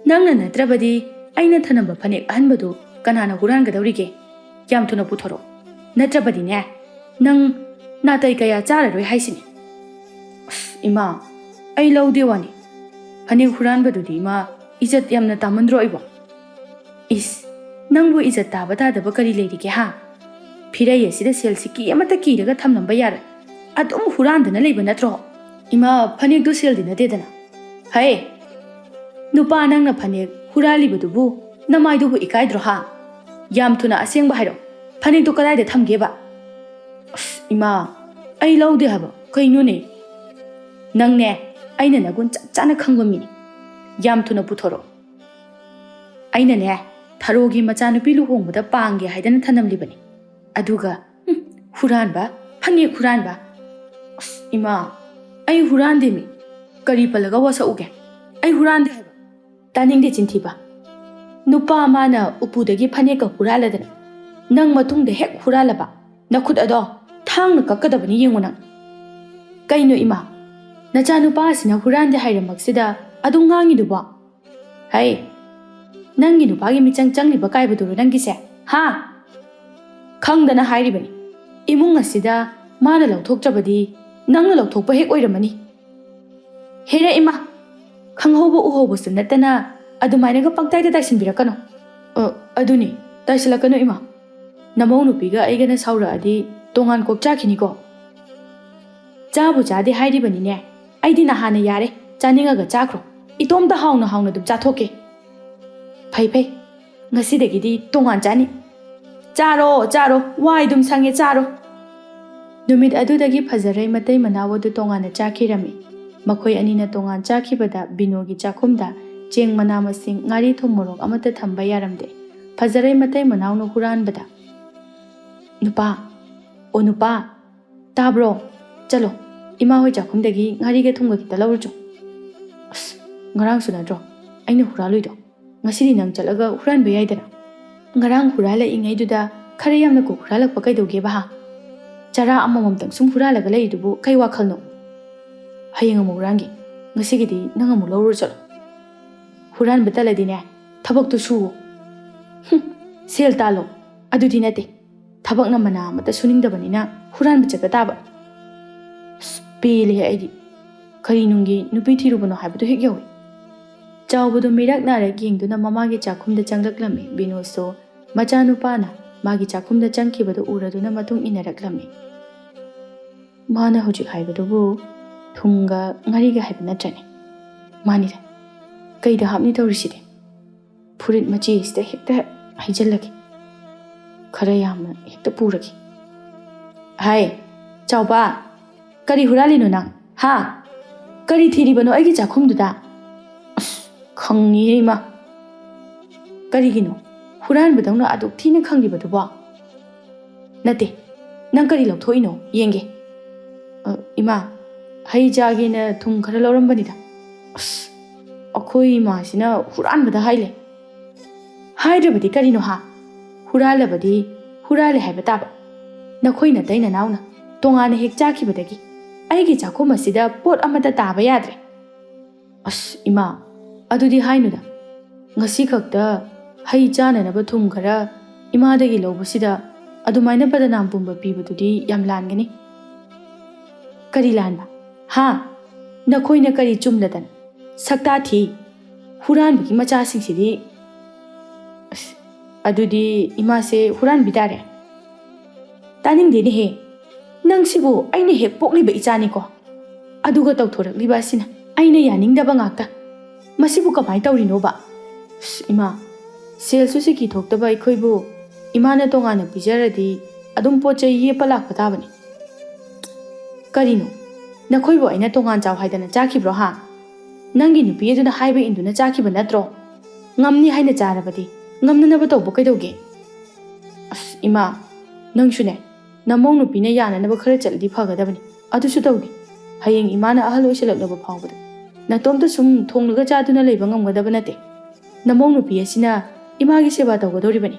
ꯅꯪꯅ ꯅꯠꯇ꯭ꯔꯕꯗꯤ ꯑꯩꯅ ꯊꯅꯝꯕ ꯐꯅꯦꯛ ꯑꯍꯟꯕꯗꯨ ꯀꯅꯥꯅ ꯍꯨꯔꯥꯟꯒꯗꯧꯔꯤꯒꯦ? ꯌꯥꯝ ꯊꯨꯅ ꯄꯨꯊꯣꯔꯛꯑꯣ꯫ ꯅꯠꯇ꯭ꯔꯕꯗꯤꯅꯦ, ꯅꯪ ꯅꯥꯇꯩ ꯀꯌꯥ ꯆꯥꯔꯔꯣꯏ ꯍꯥꯏꯁꯤꯅꯤ꯫ ꯑꯁ, ꯏꯃꯥ, ꯑꯩ ꯂꯧꯗꯦ ꯋꯥꯅꯤ꯫ ꯐꯅꯦꯛ ꯍꯨꯔꯥꯟꯕꯗꯨꯗꯤ ꯏꯃꯥ, ꯏꯖꯠ ꯌꯥꯝꯅ ꯇꯥꯃꯟꯗ꯭ꯔꯣ ꯑꯩꯕꯣ? ꯏꯁ, ꯅꯪꯕꯨ ꯏꯖꯠ ꯇꯥꯕ ꯇꯥꯗꯕ ꯀꯔꯤ ꯂꯩꯔꯤꯒꯦ ꯍꯥ? ꯐꯤꯔꯩ ꯑꯁꯤꯗ ꯁꯦꯜ ꯁꯤꯀꯤ ꯑꯃꯠꯇ ꯀꯤꯔꯒ ꯊꯝꯂꯝꯕ ꯌꯥꯔꯣꯏ꯫ ꯑꯗꯨꯝ ꯍꯨꯔꯥꯟꯗꯅ ꯂꯩꯕ ꯅꯠꯇ꯭ꯔꯣ? ꯏꯃꯥ, ꯐꯅꯦꯛꯇꯨ ꯁꯦꯜꯗꯤ ꯅꯠꯇꯦꯗꯅ꯫ ꯍꯩ! ꯅꯨꯄꯥ, ꯅꯪꯅ ꯐꯅꯦꯛ ꯍꯨꯔꯥꯜꯂꯤꯕꯗꯨꯕꯨ ꯅꯃꯥꯏꯗꯨꯕꯨ ꯏꯀꯥꯏꯗ꯭ꯔꯣ ꯍꯥ? ꯌꯥꯝ ꯊꯨꯅ ꯑꯁꯦꯡꯕ ꯍꯥꯏꯔꯣ꯫ ꯐꯅꯦꯛꯇꯣ ꯀꯗꯥꯏꯗ ꯊꯝꯒꯦꯕ? ꯑꯁ, ꯏꯃꯥ, ꯑꯩ ꯂꯧꯗꯦ ꯍꯥꯏꯕ꯫ ꯀꯩꯅꯣꯅꯦ? ꯅꯪꯅꯦ, ꯑꯩꯅ ꯅꯒꯨꯟ ꯆꯞ ꯆꯥꯅ ꯈꯪꯕ ꯃꯤꯅꯤ꯫ ꯌꯥꯝ ꯊꯨꯅ ꯄꯨꯊꯣꯔꯛꯑꯣ꯫ ꯑꯩꯅꯅꯦ, ꯊꯔꯣꯒꯤ ꯃꯆꯥꯅꯨꯄꯤ ꯂꯨꯍꯣꯡꯕꯗ ꯄꯥꯡꯒꯦ ꯍꯥꯏꯗꯅ ꯊꯅꯝꯂꯤꯕꯅꯤ꯫ ꯑꯗꯨꯒ, ꯍꯨꯝ, ꯍꯨꯔꯥꯟꯕ, ꯐꯅꯦꯛ ꯍꯨꯔꯥꯟꯕ꯫ ꯑꯁ, ꯏꯃꯥ, ꯑꯩ ꯍꯨꯔꯥꯟꯗꯦꯃꯤ꯫ ꯀꯔꯤ ꯄꯜꯂꯒ ꯋꯥꯁꯛꯎꯒꯦ? ꯑꯩ ꯍꯨꯔꯥꯟꯗꯦ ꯍꯥꯏꯕ꯫ ꯇꯥꯅꯤꯡꯗꯦ ꯆꯤꯟꯊꯤꯕ꯫ ꯅꯨꯄꯥ ꯃꯥꯅ ꯎꯄꯨꯗꯒꯤ ꯐꯅꯦꯛꯀ ꯍꯨꯔꯥꯜꯂꯗꯅ ꯅꯪ ꯃꯇꯨꯡꯗ ꯍꯦꯛ ꯍꯨꯔꯥꯜꯂꯕ, ꯅꯈꯨꯠ ꯑꯗꯣ ꯊꯥꯡꯅ ꯀꯛꯀꯗꯕꯅꯤ, ꯌꯦꯡꯉꯨ ꯅꯪ꯫ ꯀꯩꯅꯣ ꯏꯃꯥ, ꯅꯆꯥꯅꯨꯄꯥ ꯑꯁꯤꯅ ꯍꯨꯔꯥꯟꯗꯦ ꯍꯥꯏꯔꯃꯛꯁꯤꯗ ꯑꯗꯨꯝ ꯉꯥꯡꯉꯤꯗꯨꯕꯣ? ꯍꯩ, ꯅꯪꯒꯤ ꯅꯨꯄꯥꯒꯤ ꯃꯤꯆꯪ ꯆꯪꯂꯤꯕ ꯀꯥꯏꯕꯗꯨꯔꯣ ꯅꯪꯒꯤꯁꯦ? ꯍꯥ? ꯈꯪꯗꯅ ꯍꯥꯏꯔꯤꯕꯅꯤ꯫ ꯏꯃꯨꯡ ꯑꯁꯤꯗ ꯃꯥꯅ ꯂꯧꯊꯣꯛꯇ꯭ꯔꯕꯗꯤ ꯅꯪꯅ ꯂꯧꯊꯣꯛꯄ ꯍꯦꯛ ꯑꯣꯏꯔꯝꯃꯅꯤ꯫ ꯍꯦꯔꯥ ꯏꯃꯥ, ꯈꯪꯍꯧꯕ ꯎꯍꯧꯕꯁꯨ ꯅꯠꯇꯅ ꯑꯗꯨꯃꯥꯏꯅꯒ ꯄꯪꯇꯥꯏꯗ ꯇꯥꯏꯁꯤꯟꯕꯤꯔꯛꯀꯅꯨ꯫ ꯑ, ꯑꯗꯨꯅꯤ, ꯇꯥꯏꯁꯤꯜꯂꯛꯀꯅꯨ ꯏꯃꯥ꯫ ꯅꯃꯧ ꯅꯨꯄꯤꯒ ꯑꯩꯒꯅ ꯁꯥꯎꯔꯛꯑꯗꯤ ꯇꯣꯉꯥꯟ ꯀꯣꯛ ꯆꯥꯈꯤꯅꯤꯀꯣ꯫ ꯆꯥꯕꯨ ꯆꯥꯗꯦ ꯍꯥꯏꯔꯤꯕꯅꯤꯅꯦ꯫ ꯑꯩꯗꯤ ꯅꯍꯥꯟꯅ ꯌꯥꯔꯦ, ꯆꯥꯅꯤꯡꯉꯒ ꯆꯥꯈ꯭ꯔꯣ꯫ ꯏꯇꯣꯝꯇ ꯍꯥꯎꯅ ꯍꯥꯎꯅ ꯑꯗꯨꯝ ꯆꯥꯊꯣꯛꯀꯦ꯫ ꯐꯩ ꯐꯩ, ꯉꯁꯤꯗꯒꯤꯗꯤ ꯇꯣꯉꯥꯟ ꯆꯥꯅꯤ꯫ ꯆꯥꯔꯣ, ꯆꯥꯔꯣ, ꯋꯥꯏ ꯑꯗꯨꯝ ꯁꯪꯉꯦ, ꯆꯥꯔꯣ꯫ ꯅꯨꯃꯤꯠ ꯑꯗꯨꯗꯒꯤ ꯐꯖꯔꯩ ꯃꯇꯩ ꯃꯅꯥꯎ ꯑꯗꯨ ꯇꯣꯉꯥꯟꯅ ꯆꯥꯈꯤꯔꯝꯃꯤ꯫ ꯃꯈꯣꯏ ꯑꯅꯤꯅ ꯇꯣꯉꯥꯟ ꯆꯥꯈꯤꯕꯗ ꯕꯤꯅꯣꯒꯤ ꯆꯥꯛꯈꯨꯝꯗ ꯆꯦꯡ, ꯃꯅꯥ ꯃꯁꯤꯡ, ꯉꯥꯔꯤ, ꯊꯨꯝ, ꯃꯣꯔꯣꯛ ꯑꯃꯠꯇ ꯊꯝꯕ ꯌꯥꯔꯝꯗꯦ꯫ ꯐꯖꯔꯩ ꯃꯇꯩ ꯃꯅꯥꯎꯅ ꯍꯨꯔꯥꯟꯕꯗ, "ꯅꯨꯄꯥ, ꯑꯣ ꯅꯨꯄꯥ, ꯇꯥꯕ꯭ꯔꯣ? ꯆꯠꯂꯣ, ꯏꯃꯥ ꯍꯣꯏ ꯆꯥꯛꯈꯨꯝꯗꯒꯤ ꯉꯥꯔꯤꯒ ꯊꯨꯝꯒ ꯈꯤꯇ ꯂꯧꯔꯨꯆꯣ꯫ ꯑꯁ, ꯉꯔꯥꯡꯁꯨ ꯅꯠꯇ꯭ꯔꯣ ꯑꯩꯅ ꯍꯨꯔꯥꯜꯂꯨꯏꯗꯣ? ꯉꯁꯤꯗꯤ ꯅꯪ ꯆꯠꯂꯒ ꯍꯨꯔꯥꯟꯕ ꯌꯥꯏꯗꯅ꯫ ꯉꯔꯥꯡ ꯍꯨꯔꯥꯜꯂꯛꯏꯉꯩꯗꯨꯗ ꯈꯔ ꯌꯥꯝꯅ ꯀꯣꯛ ꯍꯨꯔꯥꯜꯂꯛꯄ ꯀꯩꯗꯧꯒꯦꯕ ꯍꯥ? ꯆꯔꯥ ꯑꯃꯃꯝꯇꯪ ꯁꯨꯝ ꯍꯨꯔꯥꯜꯂꯒ ꯂꯩꯔꯤꯗꯨꯕꯨ ꯀꯩ ꯋꯥꯈꯜꯅꯣ? ꯍꯌꯦꯡ ꯑꯃꯨꯛ ꯍꯨꯔꯥꯟꯒꯦ꯫ ꯉꯁꯤꯒꯤꯗꯤ ꯅꯪ ꯑꯃꯨꯛ ꯂꯧꯔꯨꯔ ꯆꯠꯂꯣ꯫ ꯍꯨꯔꯥꯟꯕ ꯇꯜꯂꯗꯤꯅꯦ, ꯊꯕꯛꯇꯨ ꯁꯨꯋꯣ꯫ ꯍꯨꯝ, ꯁꯦꯜ ꯇꯥꯜꯂꯣ꯫ ꯑꯗꯨꯗꯤ ꯅꯠꯇꯦ꯫ ꯊꯕꯛꯅ ꯃꯅꯥ ꯑꯃꯠꯇ ꯁꯨꯅꯤꯡꯗꯕꯅꯤꯅ ꯍꯨꯔꯥꯟꯕ ꯆꯠꯄ ꯇꯥꯕ꯫ ꯑꯁ, ꯄꯦꯜꯂꯦꯍꯦ ꯑꯩꯗꯤ꯫ ꯀꯔꯤ ꯅꯨꯡꯒꯤ ꯅꯨꯄꯤ ꯊꯤꯔꯨꯕꯅꯣ ꯍꯥꯏꯕꯗꯨ ꯍꯦꯛ ꯌꯧꯏ꯫ ꯆꯥꯎꯕꯗꯨ ꯃꯤꯔꯛ ꯅꯥꯔꯛ ꯌꯦꯡꯗꯨꯅ ꯃꯃꯥꯒꯤ ꯆꯥꯛꯈꯨꯝꯗ ꯆꯪꯂꯛꯂꯝꯃꯤ꯫ ꯕꯤꯅꯣꯁꯁꯨ ꯃꯆꯥꯅꯨꯄꯥꯅ ꯃꯥꯒꯤ ꯆꯥꯛꯈꯨꯝꯗ ꯆꯪꯈꯤꯕꯗꯨ ꯎꯔꯗꯨꯅ ꯃꯇꯨꯡ ꯏꯟꯅꯔꯛꯂꯝꯃꯤ꯫ "ꯃꯥꯅ ꯍꯧꯖꯤꯛ ꯍꯥꯏꯕꯗꯨꯕꯨ ꯊꯨꯝꯒ ꯉꯥꯔꯤꯒ ꯍꯥꯏꯕ ꯅꯠꯇ꯭ꯔꯅꯦ?" "ꯃꯥꯅꯤꯗ꯫ ꯀꯩꯗ ꯍꯥꯞꯅꯤ ꯇꯧꯔꯤꯁꯤꯗꯤ? ꯐꯨꯔꯤꯠ ꯃꯆꯦꯁꯤꯗ ꯍꯦꯛꯇ ꯍꯩꯖꯤꯜꯂꯒꯦ꯫ ꯈꯔ ꯌꯥꯝꯅ ꯍꯦꯛꯇ ꯄꯨꯔꯒꯦ꯫ ꯍꯥꯏ, ꯆꯥꯎꯕ, ꯀꯔꯤ ꯍꯨꯔꯥꯜꯂꯤꯅꯣ ꯅꯪ? ꯍꯥ? ꯀꯔꯤ ꯊꯤꯔꯤꯕꯅꯣ ꯑꯩꯒꯤ ꯆꯥꯛꯈꯨꯝꯗꯨꯗ?" "ꯑꯁ, ꯈꯪꯉꯤꯍꯦ ꯏꯃꯥ꯫ ꯀꯔꯤꯒꯤꯅꯣ ꯍꯨꯔꯥꯟꯕꯗꯧꯅ ꯑꯗꯨꯛ ꯊꯤꯅ ꯈꯪꯂꯤꯕꯗꯨꯕꯣ?" "ꯅꯠꯇꯦ, ꯅꯪ ꯀꯔꯤ ꯂꯧꯊꯣꯛꯏꯅꯣ ꯌꯦꯡꯒꯦ?" "ꯑ, ꯏꯃꯥ, ꯍꯩ ꯆꯥꯒꯦꯅ ꯊꯨꯝ ꯈꯔ ꯂꯧꯔꯝꯕꯅꯤꯗ꯫" "ꯑꯁ, ꯑꯩꯈꯣꯏ ꯏꯃꯥꯁꯤꯅ ꯍꯨꯔꯥꯟꯕꯗ ꯍꯥꯏꯂꯦ꯫ ꯍꯥꯏꯗ꯭ꯔꯕꯗꯤ ꯀꯔꯤꯅꯣ ꯍꯥ? ꯍꯨꯔꯥꯜꯂꯕꯗꯤ ꯍꯨꯔꯥꯜꯂꯦ ꯍꯥꯏꯕ ꯇꯥꯕ꯫ ꯅꯈꯣꯏ ꯅꯇꯩ ꯅꯅꯥꯎꯅ ꯇꯣꯉꯥꯟꯅ ꯍꯦꯛ ꯆꯥꯈꯤꯕꯗꯒꯤ ꯑꯩꯒꯤ ꯆꯥꯛꯈꯨꯝ ꯑꯁꯤꯗ ꯄꯣꯠ ꯑꯃꯠꯇ ꯇꯥꯕ ꯌꯥꯗ꯭ꯔꯦ꯫" "ꯑꯁ ꯏꯃꯥ, ꯑꯗꯨꯗꯤ ꯍꯥꯏꯅꯨꯗ꯫ ꯉꯁꯤ ꯈꯛꯇ ꯍꯩ ꯆꯥꯅꯅꯕ ꯊꯨꯝ ꯈꯔ ꯏꯃꯥꯗꯒꯤ ꯂꯧꯕꯁꯤꯗ ꯑꯗꯨꯃꯥꯏꯅ ꯕꯗꯅꯥꯝ ꯄꯨꯝꯕ ꯄꯤꯕꯗꯨꯗꯤ ꯌꯥꯝ ꯂꯥꯟꯒꯅꯤ꯫" "ꯀꯔꯤ ꯂꯥꯟꯕ? ꯍꯥ? ꯅꯈꯣꯏꯅ ꯀꯔꯤ ꯆꯨꯝꯂꯗꯅ? ꯁꯛꯇꯥ ꯊꯤ꯫ ꯍꯨꯔꯥꯟꯕꯒꯤ ꯃꯆꯥꯁꯤꯡꯁꯤꯗꯤ꯫" "ꯑꯁ, ꯑꯗꯨꯗꯤ ꯏꯃꯥꯁꯦ ꯍꯨꯔꯥꯟꯕꯤ ꯇꯥꯔꯦ꯫" "ꯇꯥꯅꯤꯡꯗꯦꯅꯦꯍꯦ, ꯅꯪꯁꯤꯕꯨ ꯑꯩꯅ ꯍꯦꯛ ꯄꯣꯛꯂꯤꯕ ꯏꯆꯥꯅꯤꯀꯣ꯫ ꯑꯗꯨꯒ ꯇꯧꯊꯣꯔꯛꯂꯤꯕ ꯑꯁꯤꯅ ꯑꯩꯅ ꯌꯥꯅꯤꯡꯗꯕ ꯉꯥꯛꯇ꯫ ꯃꯁꯤꯕꯨ ꯀꯃꯥꯏꯅ ꯇꯧꯔꯤꯅꯣꯕ?" "ꯑꯁ, ꯏꯃꯥ, ꯁꯦꯜꯁꯨ ꯁꯤꯀꯤ ꯊꯣꯛꯇꯕ ꯑꯩꯈꯣꯏꯕꯨ ꯏꯃꯥꯅ ꯇꯣꯉꯥꯟꯅ ꯄꯤꯖꯔꯗꯤ ꯑꯗꯨꯝ ꯄꯣꯠ ꯆꯩ ꯌꯦꯞꯄ ꯂꯥꯛꯄ ꯇꯥꯕꯅꯤ꯫" "ꯀꯔꯤꯅꯣ? ꯅꯈꯣꯏꯕꯨ ꯑꯩꯅ ꯇꯣꯉꯥꯟ ꯆꯥꯎ ꯍꯥꯏꯗꯅ ꯆꯥꯈꯤꯕ꯭ꯔꯣ ꯍꯥ? ꯅꯪꯒꯤ ꯅꯨꯄꯤ ꯑꯗꯨꯅ ꯍꯥꯏꯕ ꯏꯟꯗꯨꯅ ꯆꯥꯈꯤꯕ ꯅꯠꯇ꯭ꯔꯣ? ꯉꯝꯅꯤ ꯍꯥꯏꯅ ꯆꯥꯔꯕꯗꯤ ꯉꯝꯅꯅꯕ ꯇꯧꯕ ꯀꯩꯗꯧꯒꯦ?" "ꯑꯁ ꯏꯃꯥ, ꯅꯪꯁꯨꯅꯦ, ꯅꯃꯧ ꯅꯨꯄꯤꯅ ꯌꯥꯅꯅꯕ ꯈꯔ ꯆꯠꯂꯗꯤ ꯐꯒꯗꯕꯅꯤ꯫ ꯑꯗꯨꯁꯨ ꯇꯧꯗꯦ꯫ ꯍꯌꯦꯡ ꯏꯃꯥꯅ ꯑꯍꯜ ꯑꯣꯏꯁꯤꯜꯂꯛꯂꯕ ꯐꯥꯎꯕꯗ ꯅꯇꯣꯝꯇ ꯁꯨꯝ ꯊꯣꯡꯂꯒ ꯆꯥꯗꯨꯅ ꯂꯩꯕ ꯉꯝꯒꯗꯕ ꯅꯠꯇꯦ꯫ ꯅꯃꯧ ꯅꯨꯄꯤ ꯑꯁꯤꯅ ꯏꯃꯥꯒꯤ ꯁꯦꯕꯥ ꯇꯧꯒꯗꯧꯔꯤꯕꯅꯤ꯫"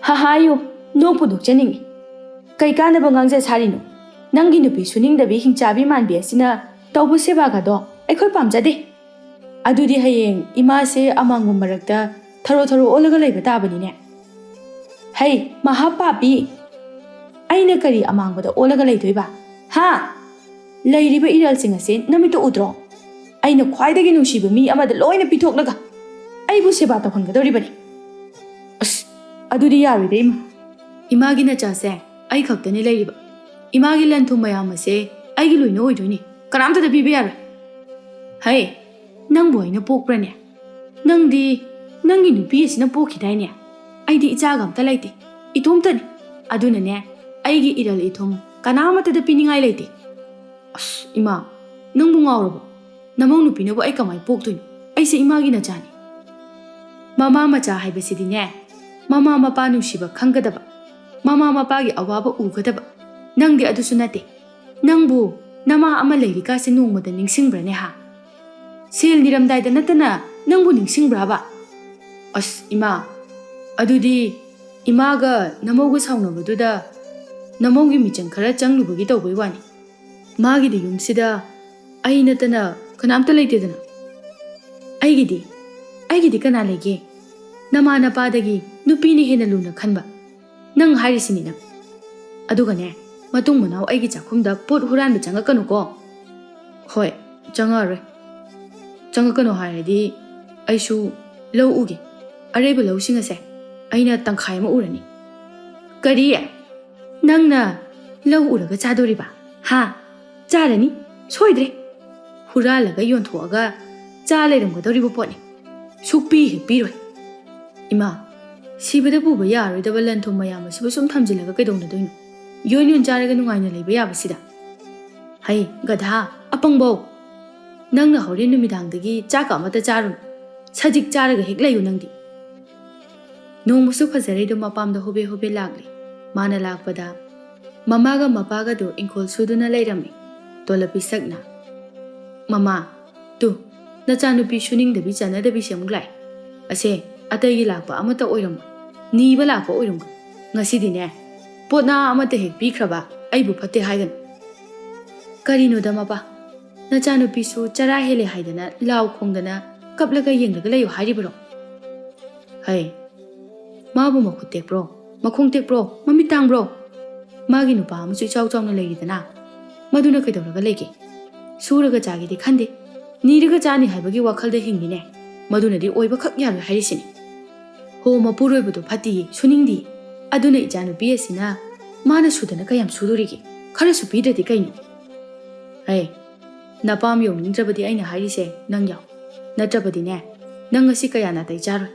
"ꯍꯥꯍꯥꯌꯨ, ꯅꯣꯛꯄꯨ ꯅꯣꯛꯆꯅꯤꯡꯉꯤ꯫ ꯀꯩ ꯀꯥꯟꯅꯕ ꯉꯥꯡꯖ ꯁꯥꯔꯤꯅꯣ? ꯅꯪꯒꯤ ꯅꯨꯄꯤ ꯁꯨꯅꯤꯡꯗꯕꯤ ꯍꯤꯡꯆꯥꯕꯤ ꯃꯥꯟꯕꯤ ꯑꯁꯤꯅ ꯇꯧꯕ ꯁꯦꯕꯥꯒꯗꯣ ꯑꯩꯈꯣꯏ ꯄꯥꯝꯖꯗꯦ꯫ ꯑꯗꯨꯗꯤ ꯍꯌꯦꯡ ꯏꯃꯥꯁꯦ ꯑꯃꯥꯡꯕ ꯃꯔꯛꯇ ꯊꯔꯣ ꯊꯔꯣ ꯑꯣꯜꯂꯒ ꯂꯩꯕ ꯇꯥꯕꯅꯤꯅꯦ꯫ ꯍꯩ, ꯃꯍꯥ ꯄꯥꯄꯤ! ꯑꯩꯅ ꯀꯔꯤ ꯑꯃꯥꯡꯕꯗ ꯑꯣꯜꯂꯒ ꯂꯩꯗꯣꯏꯕ? ꯍꯥ? ꯂꯩꯔꯤꯕ ꯏꯔꯜꯁꯤꯡ ꯑꯁꯦ ꯅꯃꯤꯠꯇ ꯎꯗ꯭ꯔꯣ? ꯑꯩꯅ ꯈ꯭ꯋꯥꯏꯗꯒꯤ ꯅꯨꯡꯁꯤꯕ ꯃꯤ ꯑꯃꯗ ꯂꯣꯏꯅ ꯄꯤꯊꯣꯛꯂꯒ ꯑꯩꯕꯨ ꯁꯦꯕꯥ ꯇꯧꯍꯟꯒꯗꯧꯔꯤꯕꯅꯤ꯫ ꯑꯁ, ꯑꯗꯨꯗꯤ ꯌꯥꯔꯣꯏꯗ, ꯏꯃꯥ꯫ ꯏꯃꯥꯒꯤ ꯅꯆꯥꯁꯦ ꯑꯩ ꯈꯛꯇꯅꯤ ꯂꯩꯔꯤꯕ꯫ ꯏꯃꯥꯒꯤ ꯂꯟ ꯊꯨꯝ ꯃꯌꯥꯝ ꯑꯁꯦ ꯑꯩꯒꯤ ꯂꯣꯏꯅ ꯑꯣꯏꯗꯣꯏꯅꯤ, ꯀꯅꯥꯝꯇꯗ ꯄꯤꯕ ꯌꯥꯔꯣꯏ꯫ ꯍꯩ, ꯅꯪꯕꯨ ꯑꯩꯅ ꯄꯣꯛꯄ꯭ꯔꯅꯦ? ꯅꯪꯗꯤ ꯅꯪꯒꯤ ꯅꯨꯄꯤ ꯑꯁꯤꯅ ꯄꯣꯛꯈꯤꯗꯥꯏꯅꯦ? ꯑꯩꯗꯤ ꯏꯆꯥꯒ ꯑꯝꯇ ꯂꯩꯇꯦ, ꯏꯇꯣꯝꯇꯅꯤ꯫ ꯑꯗꯨꯅꯅꯦ, ꯑꯩꯒꯤ ꯏꯔꯜ ꯏꯊꯨꯝ ꯀꯅꯥꯃꯠꯇꯗ ꯄꯤꯅꯤꯡꯉꯥꯏ ꯂꯩꯇꯦ꯫ ꯑꯁ, ꯏꯃꯥ, ꯅꯪꯕꯨ ꯉꯥꯎꯔꯕꯣ? ꯅꯃꯧ ꯅꯨꯄꯤꯅꯕꯨ ꯑꯩ ꯀꯃꯥꯏ ꯄꯣꯛꯇꯣꯏꯅꯣ? ꯑꯩꯁꯦ ꯏꯃꯥꯒꯤ ꯅꯆꯥꯅꯤ꯫ ꯃꯃꯥ ꯃꯆꯥ ꯍꯥꯏꯕꯁꯤꯗꯤꯅꯦ, ꯃꯃꯥ ꯃꯄꯥ ꯅꯨꯡꯁꯤꯕ ꯈꯪꯒꯗꯕ, ꯃꯃꯥ ꯃꯄꯥꯒꯤ ꯑꯋꯥꯕ ꯎꯒꯗꯕ꯫ ꯅꯪꯗꯤ ꯑꯗꯨꯁꯨ ꯅꯠꯇꯦ꯫ ꯅꯪꯕꯨ ꯅꯃꯥ ꯑꯃ ꯂꯩꯔꯤꯀꯥꯁꯦ ꯅꯣꯡꯃꯗ ꯅꯤꯡꯁꯤꯡꯕ꯭ꯔꯅꯦ ꯍꯥ? ꯁꯦꯜ ꯅꯤꯔꯝꯗꯥꯏꯗ ꯅꯠꯇꯅ ꯅꯪꯕꯨ ꯅꯤꯡꯁꯤꯡꯕ꯭ꯔꯕ? ꯑꯁ, ꯏꯃꯥ, ꯑꯗꯨꯗꯤ ꯏꯃꯥꯒ ꯅꯃꯧꯒ ꯁꯥꯎꯅꯕꯗꯨꯗ ꯅꯃꯧꯒꯤ ꯃꯤꯆꯪ ꯈꯔ ꯆꯪꯂꯨꯕꯒꯤ ꯇꯧꯕꯩ ꯋꯥꯅꯤ꯫ ꯃꯥꯒꯤꯗꯤ ꯌꯨꯝꯁꯤꯗ ꯑꯩ ꯅꯠꯇꯅ ꯀꯅꯥꯝꯇ ꯂꯩꯇꯦꯗꯅ꯫ ꯑꯩꯒꯤꯗꯤ, ꯑꯩꯒꯤꯗꯤ ꯀꯅꯥ ꯂꯩꯒꯦ? ꯅꯃꯥ ꯅꯄꯥꯗꯒꯤ ꯅꯨꯄꯤꯅ ꯍꯦꯟꯅ ꯂꯨꯅ ꯈꯟꯕ꯫ ꯅꯪ ꯍꯥꯏꯔꯤꯁꯤꯅꯤ ꯅꯪ꯫ ꯑꯗꯨꯒꯅꯦ, ꯃꯇꯨꯡ ꯃꯅꯥꯎ ꯑꯩꯒꯤ ꯆꯥꯛꯈꯨꯝꯗ ꯄꯣꯠ ꯍꯨꯔꯥꯟꯕ ꯆꯪꯉꯛꯀꯅꯨꯀꯣ꯫ ꯍꯣꯏ, ꯆꯪꯉꯛꯑꯔꯣꯏ꯫ ꯆꯪꯉꯛꯀꯅꯨ ꯍꯥꯏꯔꯗꯤ ꯑꯩꯁꯨ ꯂꯧ ꯎꯒꯦ꯫ ꯑꯔꯩꯕ ꯂꯧꯁꯤꯡ ꯑꯁꯦ ꯑꯩꯅ ꯇꯪꯈꯥꯏ ꯑꯃ ꯎꯔꯅꯤ꯫ ꯀꯔꯤ? ꯅꯪꯅ ꯂꯧ ꯎꯔꯒ ꯆꯥꯗꯣꯔꯤꯕ? ꯍꯥ? ꯆꯥꯔꯅꯤ, ꯁꯣꯏꯗ꯭ꯔꯦ꯫ ꯍꯨꯔꯥꯜꯂꯒ ꯌꯣꯟꯊꯣꯛꯑꯒ ꯆꯥ ꯂꯩꯔꯝꯒꯗꯧꯔꯤꯕ ꯄꯣꯠꯅꯤ꯫ ꯁꯨꯛꯄꯤ ꯍꯦꯛ ꯄꯤꯔꯣꯏ꯫ ꯏꯃꯥ, ꯁꯤꯕꯗ ꯄꯨꯕ ꯌꯥꯔꯣꯏꯗꯕ ꯂꯟ ꯊꯨꯝ ꯃꯌꯥꯝ ꯑꯁꯤꯕꯨ ꯁꯨꯝ ꯊꯝꯖꯤꯜꯂꯒ ꯀꯩꯗꯧꯅꯗꯣꯏꯅꯣ? ꯌꯣꯟ ꯌꯣꯟ ꯆꯥꯔꯒ ꯅꯨꯡꯉꯥꯏꯅ ꯂꯩꯕ ꯌꯥꯕꯁꯤꯗ꯫ ꯍꯩ, ꯒꯙꯥ, ꯑꯄꯪꯕꯧ! ꯅꯪꯅ ꯍꯣꯔꯦꯟ ꯅꯨꯃꯤꯗꯥꯡꯗꯒꯤ ꯆꯥꯛꯀ ꯑꯃꯠꯇ ꯆꯥꯔꯨꯅꯨ꯫ ꯁꯖꯤꯛ ꯆꯥꯔꯒ ꯍꯦꯛ ꯂꯩꯌꯨ ꯅꯪꯗꯤ꯫ ꯅꯣꯡꯃꯁꯨ ꯐꯖꯔꯩꯗꯣ ꯃꯄꯥꯝꯗ ꯍꯣꯕꯦ ꯍꯣꯕꯦ ꯂꯥꯛꯂꯦ꯫ ꯃꯥꯅ ꯂꯥꯛꯄꯗ ꯃꯃꯥꯒ ꯃꯄꯥꯒꯗꯣ ꯏꯪꯈꯣꯜ ꯁꯨꯗꯨꯅ ꯂꯩꯔꯝꯃꯤ꯫ ꯇꯣꯂꯞ ꯄꯤꯁꯛꯅ, "ꯃꯃꯥ, ꯇꯨ, ꯅꯆꯥꯅꯨꯄꯤ ꯁꯨꯅꯤꯡꯗꯕꯤ ꯆꯥꯟꯅꯗꯕꯤꯁꯦ ꯑꯃꯨꯛ ꯂꯥꯛꯑꯦ꯫ ꯑꯁꯦ, ꯑꯇꯩꯒꯤ ꯂꯥꯛꯄ ꯑꯃꯠꯇ ꯑꯣꯏꯔꯝꯃꯣꯏ, ꯅꯤꯕ ꯂꯥꯛꯄ ꯑꯣꯏꯔꯝꯒꯅꯤ꯫ ꯉꯁꯤꯗꯤꯅꯦ, ꯄꯣꯠꯅꯥ ꯑꯃꯠꯇ ꯍꯦꯛ ꯄꯤꯈ꯭ꯔꯕ ꯑꯩꯕꯨ ꯐꯠꯇꯦ ꯍꯥꯏꯒꯅꯨ꯫" "ꯀꯔꯤꯅꯣꯗ ꯃꯄꯥ, ꯅꯆꯥꯅꯨꯄꯤꯁꯨ ꯆꯔꯥ ꯍꯦꯜꯂꯦ ꯍꯥꯏꯗꯅ ꯂꯥꯎ ꯈꯣꯡꯗꯅ ꯀꯞꯂꯒ ꯌꯦꯡꯂꯒ ꯂꯩꯌꯨ ꯍꯥꯏꯔꯤꯕꯔꯣ?" "ꯍꯩ, ꯃꯥꯕꯨ ꯃꯈꯨꯠ ꯇꯦꯛꯄ꯭ꯔꯣ, ꯃꯈꯣꯡ ꯇꯦꯛꯄ꯭ꯔꯣ, ꯃꯃꯤꯠ ꯇꯥꯡꯕ꯭ꯔꯣ? ꯃꯥꯒꯤ ꯅꯨꯄꯥ ꯑꯃꯁꯨ ꯏꯆꯥꯎ ꯆꯥꯎꯅ ꯂꯩꯔꯤꯗꯅ, ꯃꯗꯨꯅ ꯀꯩꯗꯧꯔꯒ ꯂꯩꯒꯦ? ꯁꯨꯔꯒ ꯆꯥꯒꯦꯗꯤ ꯈꯟꯗꯦ꯫ ꯅꯤꯔꯒ ꯆꯥꯅꯤ ꯍꯥꯏꯕꯒꯤ ꯋꯥꯈꯜꯗ ꯍꯤꯡꯉꯤꯅꯦ꯫ ꯃꯗꯨꯅꯗꯤ ꯑꯣꯏꯕꯈꯛ ꯌꯥꯔꯣꯏ ꯍꯥꯏꯔꯤꯁꯤꯅꯤ꯫ ꯍꯣ, ꯃꯄꯨꯔꯣꯏꯕꯗꯣ ꯐꯠꯇꯤꯌꯦ, ꯁꯨꯅꯤꯡꯗꯤꯌꯦ꯫ ꯑꯗꯨꯅ ꯏꯆꯥꯅꯨꯄꯤ ꯑꯁꯤꯅ ꯃꯥꯅ ꯁꯨꯗꯅ ꯀꯌꯥꯝ ꯁꯨꯗꯣꯔꯤꯒꯦ? ꯈꯔꯁꯨ ꯄꯤꯗ꯭ꯔꯗꯤ ꯀꯩꯅꯣ? ꯍꯦ, ꯅꯄꯥꯝ ꯌꯧꯅꯤꯡꯗ꯭ꯔꯕꯗꯤ ꯑꯩꯅ ꯍꯥꯏꯔꯤꯁꯦ ꯅꯪ ꯌꯥꯎ꯫ ꯅꯠꯇ꯭ꯔꯕꯗꯤꯅꯦ, ꯅꯪ ꯉꯁꯤ ꯀꯌꯥ ꯅꯥꯇꯩ ꯆꯥꯔꯣꯏ꯫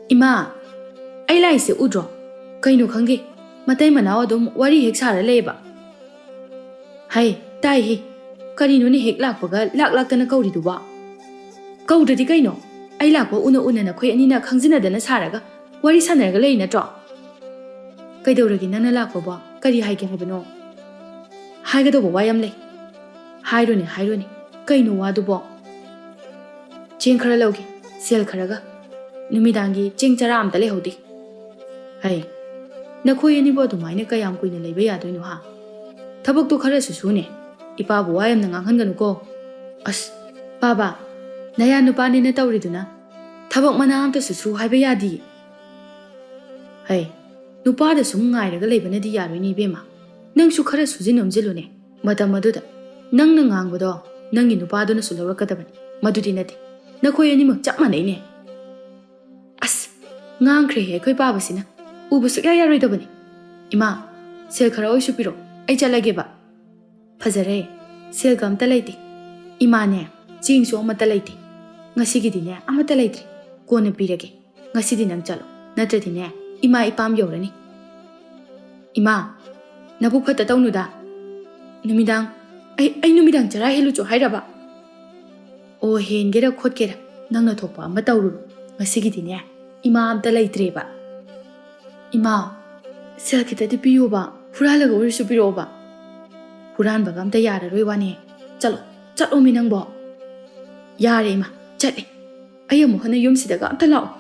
ꯏꯃꯥ, ꯑꯩ ꯂꯥꯛꯏꯁꯦ ꯎꯗ꯭ꯔꯣ? ꯀꯩꯅꯣ ꯈꯪꯗꯦ, ꯃꯇꯩ ꯃꯅꯥꯎ ꯑꯗꯨꯝ ꯋꯥꯔꯤ ꯍꯦꯛ ꯁꯥꯔ ꯂꯩꯌꯦꯕ꯫ ꯍꯩ, ꯇꯥꯏꯍꯦ꯫ ꯀꯔꯤꯅꯣꯅꯦ ꯍꯦꯛ ꯂꯥꯛꯄꯒ ꯂꯥꯛ ꯂꯥꯛꯇꯅ ꯀꯧꯔꯤꯗꯨꯕꯣ? ꯀꯧꯗ꯭ꯔꯗꯤ ꯀꯩꯅꯣ? ꯑꯩ ꯂꯥꯛꯄ ꯎꯅ ꯎꯅ ꯅꯈꯣꯏ ꯑꯅꯤꯅ ꯈꯪꯖꯤꯟꯅꯗꯅ ꯁꯥꯔꯒ ꯋꯥꯔꯤ ꯁꯥꯟꯅꯔꯒ ꯂꯩ ꯅꯠꯇ꯭ꯔꯣ? ꯀꯩꯗꯧꯔꯒꯦ ꯅꯪꯅ ꯂꯥꯛꯄꯕꯣ? ꯀꯔꯤ ꯍꯥꯏꯒꯦ ꯍꯥꯏꯕꯅꯣ? ꯍꯥꯏꯒꯗꯧꯕ ꯋꯥ ꯌꯥꯝ ꯂꯩ꯫ ꯍꯥꯏꯔꯣꯅꯦ, ꯍꯥꯏꯔꯣꯅꯦ꯫ ꯀꯩꯅꯣ ꯋꯥꯗꯨꯕꯣ? ꯆꯦꯡ ꯈꯔ ꯂꯧꯒꯦ, ꯁꯦꯜ ꯈꯔꯒ꯫ ꯅꯨꯃꯤꯗꯥꯡꯒꯤ ꯆꯦꯡ ꯆꯔꯥ ꯑꯝꯇ ꯂꯩꯍꯧꯗꯦ꯫ ꯍꯩ, ꯅꯈꯣꯏ ꯑꯅꯤꯕꯨ ꯑꯗꯨꯃꯥꯏꯅ ꯀꯌꯥꯝ ꯀꯨꯏꯅ ꯂꯩꯕ ꯌꯥꯗꯣꯏꯅꯣ ꯍꯥ? ꯊꯕꯛꯇꯣ ꯈꯔꯁꯨ ꯁꯨꯅꯦ꯫ ꯏꯄꯥꯕꯨ ꯋꯥ ꯌꯥꯝꯅ ꯉꯥꯡꯍꯟꯒꯅꯨꯀꯣ꯫ ꯑꯁ, ꯄꯥꯕ, ꯅꯌꯥ ꯅꯨꯄꯥꯅꯦꯅ ꯇꯧꯔꯤꯗꯨꯅ ꯊꯕꯛ ꯃꯅꯥ ꯑꯝꯇꯁꯨ ꯁꯨ ꯍꯥꯏꯕ ꯌꯥꯗꯤꯌꯦ꯫ ꯍꯩ, ꯅꯨꯄꯥꯗ ꯁꯨꯝ ꯉꯥꯏꯔꯒ ꯂꯩꯕꯅꯗꯤ ꯌꯥꯔꯣꯏꯅꯦ ꯏꯕꯦꯝꯃ꯫ ꯅꯪꯁꯨ ꯈꯔ ꯁꯨꯖꯤꯟ ꯅꯣꯝꯖꯤꯜꯂꯨꯅꯦ꯫ ꯃꯇꯝ ꯑꯗꯨꯗ ꯅꯪꯅ ꯉꯥꯡꯕꯗꯣ ꯅꯪꯒꯤ ꯅꯨꯄꯥꯗꯨꯅꯁꯨ ꯂꯧꯔꯛꯀꯗꯕꯅꯤ꯫ ꯃꯗꯨꯗꯤ ꯅꯠꯇꯦ꯫ ꯅꯈꯣꯏ ꯑꯅꯤꯃꯛ ꯆꯞ ꯃꯥꯟꯅꯩꯅꯦ꯫ ꯑꯁ, ꯉꯥꯡꯈ꯭ꯔꯦꯍꯦ ꯑꯩꯈꯣꯏ ꯄꯥꯕꯁꯤꯅ꯫ ꯎꯕ ꯁꯨꯛꯌꯥ ꯌꯥꯔꯣꯏꯗꯕꯅꯤ꯫ ꯏꯃꯥ, ꯁꯦꯜ ꯈꯔ ꯑꯣꯏꯁꯨ ꯄꯤꯔꯛꯑꯣ, ꯑꯩ ꯆꯠꯂꯒꯦꯕ꯫ ꯐꯖꯔꯦ, ꯁꯦꯜꯒ ꯑꯝꯇ ꯂꯩꯇꯦ꯫ ꯏꯃꯥꯅꯦ, ꯆꯦꯡꯁꯨ ꯑꯃꯠꯇ ꯂꯩꯇꯦ꯫ ꯉꯁꯤꯒꯤꯗꯤꯅꯦ ꯑꯃꯠꯇ ꯂꯩꯇ꯭ꯔꯦ꯫ ꯀꯣꯟꯅ ꯄꯤꯔꯒꯦ꯫ ꯉꯁꯤꯗꯤ ꯅꯪ ꯆꯠꯂꯣ, ꯅꯠꯇ꯭ꯔꯗꯤꯅꯦ ꯏꯃꯥ ꯏꯄꯥꯝ ꯌꯧꯔꯅꯤ꯫ ꯏꯃꯥ, ꯅꯕꯨꯛ ꯐꯠꯇ ꯇꯧꯅꯨꯗ꯫ ꯅꯨꯃꯤꯗꯥꯡ, ꯑꯩ, ꯑꯩ ꯅꯨꯃꯤꯗꯥꯡ ꯆꯔꯥ ꯍꯦꯜꯂꯨꯆꯣ ꯍꯥꯏꯔꯕ? ꯑꯣ, ꯍꯦꯟꯒꯦꯔꯥ ꯈꯣꯠꯀꯦꯔꯥ, ꯅꯪꯅ ꯊꯣꯛꯄ ꯑꯃ ꯇꯧꯔꯨꯔꯣ꯫ ꯉꯁꯤꯒꯤꯗꯤꯅꯦ ꯏꯃꯥ ꯑꯝꯇ ꯂꯩꯇ꯭ꯔꯦꯕ꯫ ꯏꯃꯥ, ꯁꯦꯜ ꯈꯤꯇꯗꯤ ꯄꯤꯌꯣꯕ, ꯍꯨꯔꯥꯜꯂꯒ ꯑꯣꯏꯔꯁꯨ ꯄꯤꯔꯛꯑꯣꯕ꯫ ꯍꯨꯔꯥꯟꯕꯒ ꯑꯝꯇ ꯌꯥꯔꯔꯣꯏ ꯋꯥꯅꯦ꯫ ꯆꯠꯂꯣ, ꯆꯠꯂꯣꯃꯤ ꯅꯪꯕꯣ꯫ ꯌꯥꯔꯦ ꯏꯃꯥ, ꯆꯠꯂꯦ꯫ ꯑꯩ ꯑꯃꯨꯛ ꯍꯟꯅ ꯌꯨꯝꯁꯤꯗꯒ ꯑꯝꯇ ꯂꯥꯛꯑꯣ꯫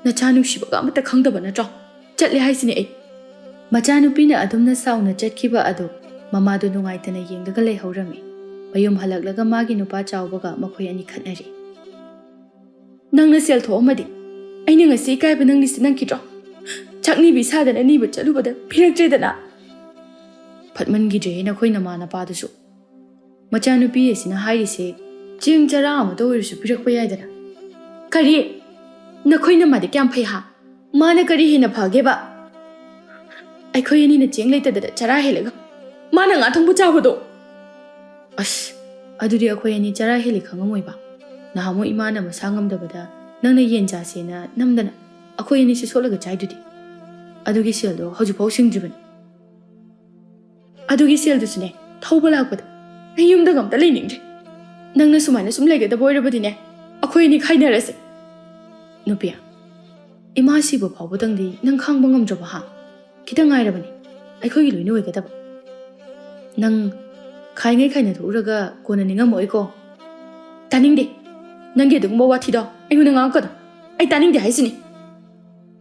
ꯅꯆꯥ ꯅꯨꯡꯁꯤꯕꯒ ꯑꯃꯠꯇ ꯈꯪꯗꯕ ꯅꯠꯇ꯭ꯔꯣ? ꯆꯠꯂꯦ ꯍꯥꯏꯁꯤꯅꯦ ꯑꯩ꯫ ꯃꯆꯥꯅꯨꯄꯤꯅ ꯑꯗꯨꯝꯅ ꯁꯥꯎꯅ ꯆꯠꯈꯤꯕ ꯑꯗꯨ ꯃꯃꯥꯗꯨ ꯅꯨꯡꯉꯥꯏꯇꯅ ꯌꯦꯡꯂꯒ ꯂꯩꯍꯧꯔꯝꯃꯤ꯫ ꯃꯌꯨꯝ ꯍꯜꯂꯛꯂꯒ ꯃꯥꯒꯤ ꯅꯨꯄꯥ ꯆꯥꯎꯕꯒ ꯃꯈꯣꯏ ꯑꯅꯤ ꯈꯠꯅꯔꯤ꯫ ꯅꯪꯅ ꯁꯦꯜ ꯊꯣꯛꯑꯝꯃꯗꯤ ꯑꯩꯅ ꯉꯁꯤ ꯏꯀꯥꯏꯕ ꯅꯪꯂꯤꯁꯤ ꯅꯪꯈꯤꯗ꯭ꯔꯣ? ꯆꯥꯛꯅꯤꯕꯤ ꯁꯥꯗꯅ ꯅꯤꯕ ꯆꯠꯂꯨꯕꯗ ꯄꯤꯔꯛꯇ꯭ꯔꯦꯗꯅ꯫ ꯐꯠꯃꯟꯈꯤꯗ꯭ꯔꯦꯍꯦ ꯅꯈꯣꯏ ꯅꯃꯥ ꯅꯄꯥꯗꯨꯁꯨ꯫ ꯃꯆꯥꯅꯨꯄꯤ ꯑꯁꯤꯅ ꯍꯥꯏꯔꯤꯁꯦ ꯆꯦꯡ ꯆꯔꯥ ꯑꯃꯇ ꯑꯣꯏꯔꯁꯨ ꯄꯤꯔꯛꯄ ꯌꯥꯏꯗꯅ꯫ ꯀꯔꯤ? ꯅꯈꯣꯏꯅ ꯃꯥꯗꯤ ꯀꯌꯥꯝ ꯐꯩ ꯍꯥ? ꯃꯥꯅ ꯀꯔꯤ ꯍꯦꯟꯅ ꯐꯒꯦꯕ? ꯑꯩꯈꯣꯏ ꯑꯅꯤꯅ ꯆꯦꯡ ꯂꯩꯇꯗꯅ ꯆꯔꯥ ꯍꯦꯜꯂꯒ ꯃꯥꯅ ꯉꯥ ꯊꯣꯡꯕ ꯆꯥꯕꯗꯣ꯫ ꯑꯁ, ꯑꯗꯨꯗꯤ ꯑꯩꯈꯣꯏ ꯑꯅꯤ ꯆꯔꯥ ꯍꯦꯜꯂꯤ ꯈꯪꯉꯝꯃꯣꯏꯕ꯫ ꯅꯍꯥꯟꯃꯨꯛ ꯏꯃꯥꯅ ꯃꯁꯥ ꯉꯝꯗꯕꯗ ꯅꯪꯅ ꯌꯦꯟ ꯆꯥꯁꯦꯅ ꯅꯝꯗꯅ ꯑꯩꯈꯣꯏ ꯑꯅꯤꯁꯨ ꯁꯣꯠꯂꯒ ꯆꯥꯏꯗꯨꯗꯤ꯫ ꯑꯗꯨꯒꯤ ꯁꯦꯜꯗꯣ ꯍꯧꯖꯤꯛꯐꯥꯎ ꯁꯤꯡꯗ꯭ꯔꯤꯕꯅꯤ꯫ ꯑꯗꯨꯒꯤ ꯁꯦꯜꯗꯨꯁꯨꯅꯦ, ꯊꯧꯕ ꯂꯥꯛꯄꯗ ꯑꯩ ꯌꯨꯝꯗꯒ ꯑꯝꯇ ꯂꯩꯅꯤꯡꯗ꯭ꯔꯦ꯫ ꯅꯪꯅ ꯁꯨꯃꯥꯏꯅ ꯁꯨꯝ ꯂꯩꯒꯗꯕ ꯑꯣꯏꯔꯕꯗꯤꯅꯦ, ꯑꯩꯈꯣꯏ ꯑꯅꯤ ꯈꯥꯏꯅꯔꯁꯦ꯫ ꯅꯨꯄꯤ, ꯏꯃꯥ ꯁꯤꯕ ꯐꯥꯎꯕꯗꯪꯗꯤ ꯅꯪ ꯈꯥꯡꯕ ꯉꯝꯗ꯭ꯔꯕ ꯍꯥ? ꯈꯤꯇꯪ ꯉꯥꯏꯔꯕꯅꯤ ꯑꯩꯈꯣꯏꯒꯤ ꯂꯣꯏꯅ ꯑꯣꯏꯒꯗꯕ꯫ ꯅꯪ ꯈꯥꯏꯉꯩ ꯈꯥꯏꯅ ꯊꯣꯛꯎꯔꯒ ꯀꯣꯟꯅ ꯅꯤꯡꯉꯝꯃꯛꯑꯣꯏꯀꯣ꯫ ꯇꯥꯅꯤꯡꯗꯦ꯫ ꯅꯪꯒꯤ ꯑꯗꯨꯒꯨꯝꯕ ꯋꯥꯊꯤꯗꯣ ꯑꯩꯉꯣꯟꯗ ꯉꯥꯡꯉꯛꯀꯅꯨ꯫ ꯑꯩ ꯇꯥꯅꯤꯡꯗꯦ ꯍꯥꯏꯁꯤꯅꯤ꯫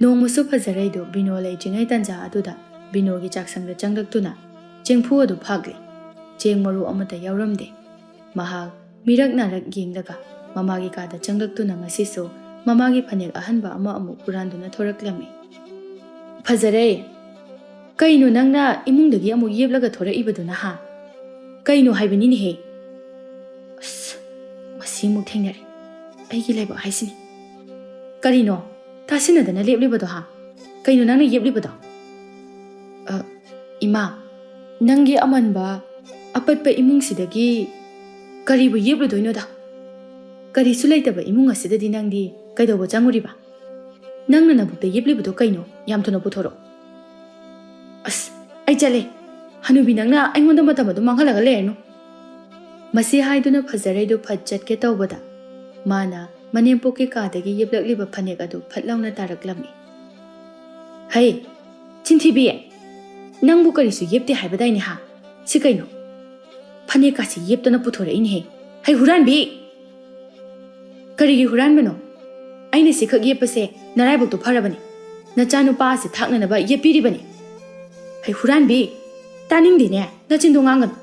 ꯅꯣꯡꯃꯁꯨ ꯐꯖꯔꯩꯗꯨ ꯕꯤꯅꯣ ꯂꯩꯇ꯭ꯔꯤꯉꯩ ꯇꯟꯖꯥ ꯑꯗꯨꯗ ꯕꯤꯅꯣꯒꯤ ꯆꯥꯛꯁꯪꯗ ꯆꯪꯂꯛꯇꯨꯅ ꯆꯦꯡꯐꯨ ꯑꯗꯨ ꯐꯥꯛꯂꯦ꯫ ꯆꯦꯡ ꯃꯔꯨ ꯑꯃꯠꯇ ꯌꯥꯎꯔꯝꯗꯦ꯫ ꯃꯍꯥꯛ ꯃꯤꯔꯛ ꯅꯥꯔꯛ ꯌꯦꯡꯂꯒ ꯃꯃꯥꯒꯤ ꯀꯥꯗ ꯆꯪꯂꯛꯇꯨꯅ ꯉꯁꯤꯁꯨ ꯃꯃꯥꯒꯤ ꯐꯅꯦꯛ ꯑꯍꯟꯕ ꯑꯃ ꯑꯃꯨꯛ ꯍꯨꯔꯥꯟꯗꯨꯅ ꯊꯣꯔꯛꯂꯝꯃꯤ꯫ ꯐꯖꯔꯩ, ꯀꯩꯅꯣ ꯅꯪꯅ ꯏꯃꯨꯡꯗꯒꯤ ꯑꯃꯨꯛ ꯌꯦꯞꯂꯒ ꯊꯣꯔꯛꯏꯕꯗꯨꯅ ꯍꯥ? ꯀꯩꯅꯣ ꯍꯥꯏꯕꯅꯤꯅꯦꯍꯦ? ꯑꯁ, ꯃꯁꯤ ꯑꯃꯨꯛ ꯊꯦꯡꯅꯔꯦ꯫ ꯑꯩꯒꯤ ꯂꯥꯏꯕꯛ ꯍꯥꯏꯁꯤꯅꯤ꯫ ꯀꯔꯤꯅꯣ? ꯇꯥꯁꯤꯟꯅꯗꯅ ꯂꯦꯞꯂꯤꯕꯗꯣ ꯍꯥ? ꯀꯩꯅꯣ ꯅꯪꯅ ꯌꯦꯞꯂꯤꯕꯗꯣ? ꯑ, ꯏꯃꯥ, ꯅꯪꯒꯤ ꯑꯃꯟꯕ, ꯑꯄꯠꯄ ꯏꯃꯨꯡꯁꯤꯗꯒꯤ ꯀꯔꯤꯕꯨ ꯌꯦꯞꯂꯨꯗꯣꯏꯅꯣꯗ? ꯀꯔꯤꯁꯨ ꯂꯩꯇꯕ ꯏꯃꯨꯡ ꯑꯁꯤꯗꯗꯤ ꯅꯪꯗꯤ ꯀꯩꯗꯧꯕ ꯆꯪꯉꯨꯔꯤꯕ? ꯅꯪꯅ ꯅꯕꯨꯛꯇ ꯌꯦꯞꯂꯤꯕꯗꯣ ꯀꯩꯅꯣ? ꯌꯥꯝ ꯊꯨꯅ ꯄꯨꯊꯣꯔꯛꯑꯣ꯫ ꯑꯁ, ꯑꯩ ꯆꯠꯂꯦ꯫ ꯍꯅꯨꯕꯤ, ꯅꯪꯅ ꯑꯩꯉꯣꯟꯗ ꯃꯇꯝ ꯑꯗꯨꯝ ꯃꯥꯡꯍꯜꯂꯒ ꯂꯩꯔꯅꯨ꯫ ꯃꯁꯤ ꯍꯥꯏꯗꯨꯅ ꯐꯖꯔꯩꯗꯨ ꯐꯠ ꯆꯠꯀꯦ ꯇꯧꯕꯗ, ꯃꯥꯅ ꯃꯅꯦꯝꯄꯣꯛꯀꯤ ꯀꯥꯗꯒꯤ ꯌꯦꯞꯂꯛꯂꯤꯕ ꯐꯅꯦꯛ ꯑꯗꯨ ꯐꯠ ꯂꯥꯎꯅ ꯇꯥꯔꯛꯂꯝꯃꯤ꯫ ꯍꯩ, ꯆꯤꯟꯊꯤꯕꯤ! ꯅꯪꯕꯨ ꯀꯔꯤꯁꯨ ꯌꯦꯞꯇꯦ ꯍꯥꯏꯕꯗꯥꯏꯅꯦ ꯍꯥ? ꯁꯤ ꯀꯩꯅꯣ? ꯐꯅꯦꯛꯀꯥꯁꯤ ꯌꯦꯞꯇꯅ ꯄꯨꯊꯣꯔꯛꯏꯅꯦꯍꯦ꯫ ꯍꯩ, ꯍꯨꯔꯥꯟꯕꯤ! ꯀꯔꯤꯒꯤ ꯍꯨꯔꯥꯟꯕꯅꯣ? ꯑꯩꯅ ꯁꯤꯈꯛ ꯌꯦꯞꯄꯁꯦ ꯅꯔꯥꯏꯕꯛꯇꯣ ꯐꯔꯕꯅꯤ꯫ ꯅꯆꯥꯅꯨꯄꯥ ꯑꯁꯤ ꯊꯥꯛꯅꯅꯕ ꯌꯦꯞꯄꯤꯔꯤꯕꯅꯤ꯫ ꯍꯩ, ꯍꯨꯔꯥꯟꯕꯤ! ꯇꯥꯅꯤꯡꯗꯦꯅꯦ, ꯅꯆꯤꯟꯗꯣ ꯉꯥꯡꯒꯅꯨ꯫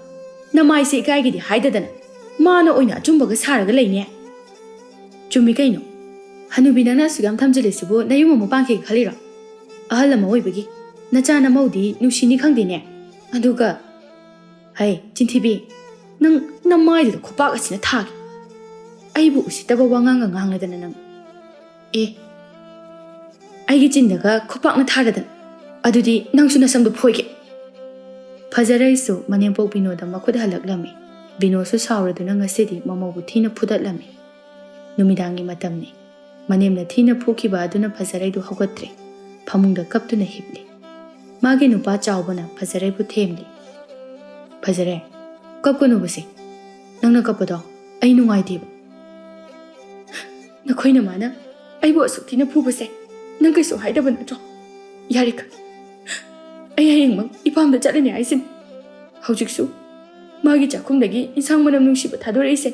ꯅꯃꯥꯏꯁꯦ ꯏꯀꯥꯏꯒꯤꯗꯤ ꯍꯥꯏꯗꯗꯅ ꯃꯥꯅ ꯑꯣꯏꯅ ꯑꯆꯨꯝꯕꯒ ꯁꯥꯔꯒ ꯂꯩꯅꯦ꯫ ꯆꯨꯝꯃꯤ ꯀꯩꯅꯣ꯫ ꯍꯅꯨꯕꯤ, ꯅꯪꯅ ꯑꯁꯨꯛ ꯌꯥꯝ ꯊꯝꯖꯤꯜꯂꯤꯁꯤꯕꯨ ꯅꯌꯨꯝ ꯑꯃꯨꯛ ꯄꯥꯟꯈꯤꯒꯦ ꯈꯜꯂꯤꯔꯣ? ꯑꯍꯜ ꯑꯃ ꯑꯣꯏꯕꯒꯤ ꯅꯆꯥ ꯅꯃꯧꯗꯤ ꯅꯨꯡꯁꯤꯅꯤ ꯈꯪꯗꯦꯅꯦ꯫ ꯑꯗꯨꯒ, ꯍꯩ, ꯆꯤꯟꯊꯤꯕꯤ, ꯅꯪ ꯅꯃꯥꯏꯗꯨꯗ ꯈꯨꯄꯥꯛ ꯑꯁꯤꯅ ꯊꯥꯒꯦ꯫ ꯑꯩꯕꯨ ꯎꯁꯤꯠꯇꯕ ꯋꯥꯉꯥꯡꯒ ꯉꯥꯡꯂꯗꯅ ꯅꯪ꯫ ꯑꯦ, ꯑꯩꯒꯤ ꯆꯤꯟꯗꯒ ꯈꯨꯄꯥꯛꯅ ꯊꯥꯔꯗꯅ꯫ ꯑꯗꯨꯗꯤ ꯅꯪꯁꯨ ꯅꯁꯝꯗꯣ ꯐꯣꯏꯒꯦ꯫ ꯐꯖꯔꯩꯁꯨ ꯃꯅꯦꯝꯄꯣꯛ ꯕꯤꯅꯣꯗ ꯃꯈꯨꯠ ꯍꯜꯂꯛꯂꯝꯃꯤ꯫ ꯕꯤꯅꯣꯁꯨ ꯁꯥꯎꯔꯗꯨꯅ ꯉꯁꯤꯗꯤ ꯃꯃꯧꯕꯨ ꯊꯤꯅ ꯐꯨꯗꯠꯂꯝꯃꯤ꯫ ꯅꯨꯃꯤꯗꯥꯡꯒꯤ ꯃꯇꯝꯅꯤ꯫ ꯃꯅꯦꯝꯅ ꯊꯤꯅ ꯐꯨꯈꯤꯕ ꯑꯗꯨꯅ ꯐꯖꯔꯩꯗꯨ ꯍꯧꯒꯠꯇ꯭ꯔꯦ꯫ ꯐꯃꯨꯡꯗ ꯀꯞꯇꯨꯅ ꯍꯤꯞꯂꯤ꯫ ꯃꯥꯒꯤ ꯅꯨꯄꯥ ꯆꯥꯎꯕꯅ ꯐꯖꯔꯩꯕꯨ ꯊꯦꯝꯂꯤ꯫ "ꯐꯖꯔꯩ, ꯀꯞꯀꯅꯨꯕꯁꯦ꯫ ꯅꯪꯅ ꯀꯞꯄꯗꯣ ꯑꯩ ꯅꯨꯡꯉꯥꯏꯇꯦꯕ꯫ ꯅꯈꯣꯏꯅ ꯃꯥꯅ ꯑꯩꯕꯨ ꯑꯁꯨꯛ ꯊꯤꯅ ꯐꯨꯕꯁꯦ ꯅꯪ ꯀꯩꯁꯨ ꯍꯥꯏꯗꯕ ꯅꯠꯇ꯭ꯔꯣ? ꯌꯥꯔꯦ, ꯈꯪꯉꯦ꯫ ꯑꯩ ꯍꯌꯦꯡꯃꯛ ꯏꯄꯥꯝꯗ ꯆꯠꯂꯅꯤ ꯍꯥꯏꯁꯤꯅꯤ꯫ ꯍꯧꯖꯤꯛꯁꯨ ꯃꯥꯒꯤ ꯆꯥꯛꯈꯨꯝꯗꯒꯤ ꯏꯟꯁꯥꯡ ꯃꯅꯝ ꯅꯨꯡꯁꯤꯕ ꯊꯥꯗꯣꯔꯛꯏꯁꯦ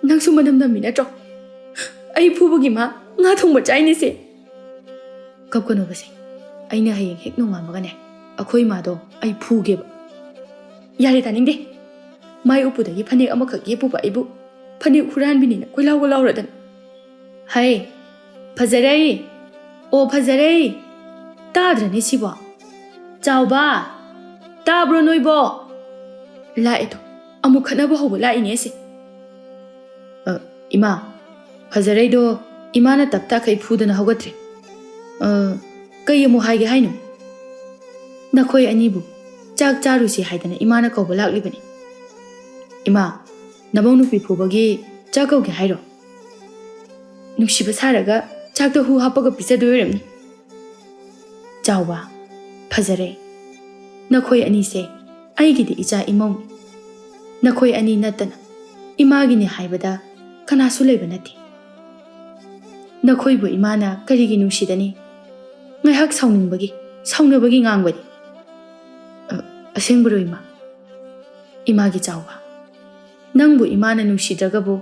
ꯅꯪꯁꯨ ꯃꯅꯝ ꯅꯝꯃꯤ ꯅꯠꯇ꯭ꯔꯣ? ꯑꯩ ꯐꯨꯕꯒꯤ ꯃꯥ ꯉꯥ ꯊꯣꯡꯕ ꯆꯥꯏꯅꯦꯁꯦ꯫ ꯀꯞꯀꯅꯨꯕꯁꯦ꯫ ꯑꯩꯅ ꯍꯌꯦꯡ ꯍꯦꯛ ꯅꯣꯡꯉꯥꯟꯕꯒꯅꯦ, ꯑꯩꯈꯣꯏ ꯏꯃꯥꯗꯣ ꯑꯩ ꯐꯨꯒꯦꯕ꯫ ꯌꯥꯔꯦ, ꯇꯥꯅꯤꯡꯗꯦ꯫ ꯃꯥꯏ ꯎꯞꯄꯨꯗꯒꯤ ꯐꯅꯦꯛ ꯑꯃꯈꯛ ꯌꯦꯞꯄꯨꯕ ꯑꯩꯕꯨ ꯐꯅꯦꯛ ꯍꯨꯔꯥꯟꯕꯤꯅꯤꯅ ꯀꯣꯏꯂꯥꯎꯒ ꯂꯥꯎꯔꯗꯅ꯫ ꯍꯩ, ꯐꯖꯔꯩ! ꯑꯣ, ꯐꯖꯔꯩ! ꯇꯥꯗ꯭ꯔꯅꯦ ꯁꯤꯕꯣ? ꯆꯥꯎꯕ! ꯇꯥꯕ꯭ꯔꯣ ꯅꯣꯏꯕꯣ? ꯂꯥꯛꯑꯦꯗꯣ, ꯑꯃꯨꯛ ꯈꯠꯅꯕ ꯍꯧꯕ ꯂꯥꯛꯏꯅꯦ ꯑꯁꯦ꯫ "ꯑ, ꯏꯃꯥ, ꯐꯖꯔꯩꯗꯣ ꯏꯃꯥꯅ ꯇꯞ ꯇꯥꯈꯩ ꯐꯨꯗꯅ ꯍꯧꯒꯠꯇ꯭ꯔꯦ꯫ ꯑ, ꯀꯩ ꯑꯃꯨꯛ ꯍꯥꯏꯒꯦ ꯍꯥꯏꯅꯣ?" "ꯅꯈꯣꯏ ꯑꯅꯤꯕꯨ ꯆꯥꯛ ꯆꯥꯔꯨꯁꯤ ꯍꯥꯏꯗꯅ ꯏꯃꯥꯅ ꯀꯧꯕ ꯂꯥꯛꯂꯤꯕꯅꯤ꯫ ꯏꯃꯥ, ꯅꯃꯧ ꯅꯨꯄꯤ ꯐꯨꯕꯒꯤ ꯆꯥꯛ ꯀꯧꯒꯦ ꯍꯥꯏꯔꯣ? ꯅꯨꯡꯁꯤꯕ ꯁꯥꯔꯒ ꯆꯥꯛꯇ ꯍꯨ ꯍꯥꯞꯄꯒ ꯄꯤꯖꯗꯣꯏ ꯑꯣꯏꯔꯝꯅꯤ꯫" "ꯆꯥꯎꯕ, ꯐꯖꯔꯩ, ꯅꯈꯣꯏ ꯑꯅꯤꯁꯦ ꯑꯩꯒꯤꯗꯤ ꯏꯆꯥ ꯏꯃꯧꯅꯤ꯫ ꯅꯈꯣꯏ ꯑꯅꯤ ꯅꯠꯇꯅ ꯏꯃꯥꯒꯤꯅꯤ ꯍꯥꯏꯕꯗ ꯀꯅꯥꯁꯨ ꯂꯩꯕ ꯅꯠꯇꯦ꯫ ꯅꯈꯣꯏꯕꯨ ꯏꯃꯥꯅ ꯀꯔꯤꯒꯤ ꯅꯨꯡꯁꯤꯗꯅꯤ? ꯉꯥꯏꯍꯥꯛ ꯁꯥꯎꯅꯤꯡꯕꯒꯤ, ꯁꯥꯎꯅꯕꯒꯤ ꯉꯥꯡꯕꯅꯤ꯫" "ꯑ, ꯑꯁꯦꯡꯕꯔꯣ, ꯏꯃꯥ?" "ꯏꯃꯥꯒꯤ ꯆꯥꯎꯕ, ꯅꯪꯕꯨ ꯏꯃꯥꯅ ꯅꯨꯡꯁꯤꯗ꯭ꯔꯒꯕꯨ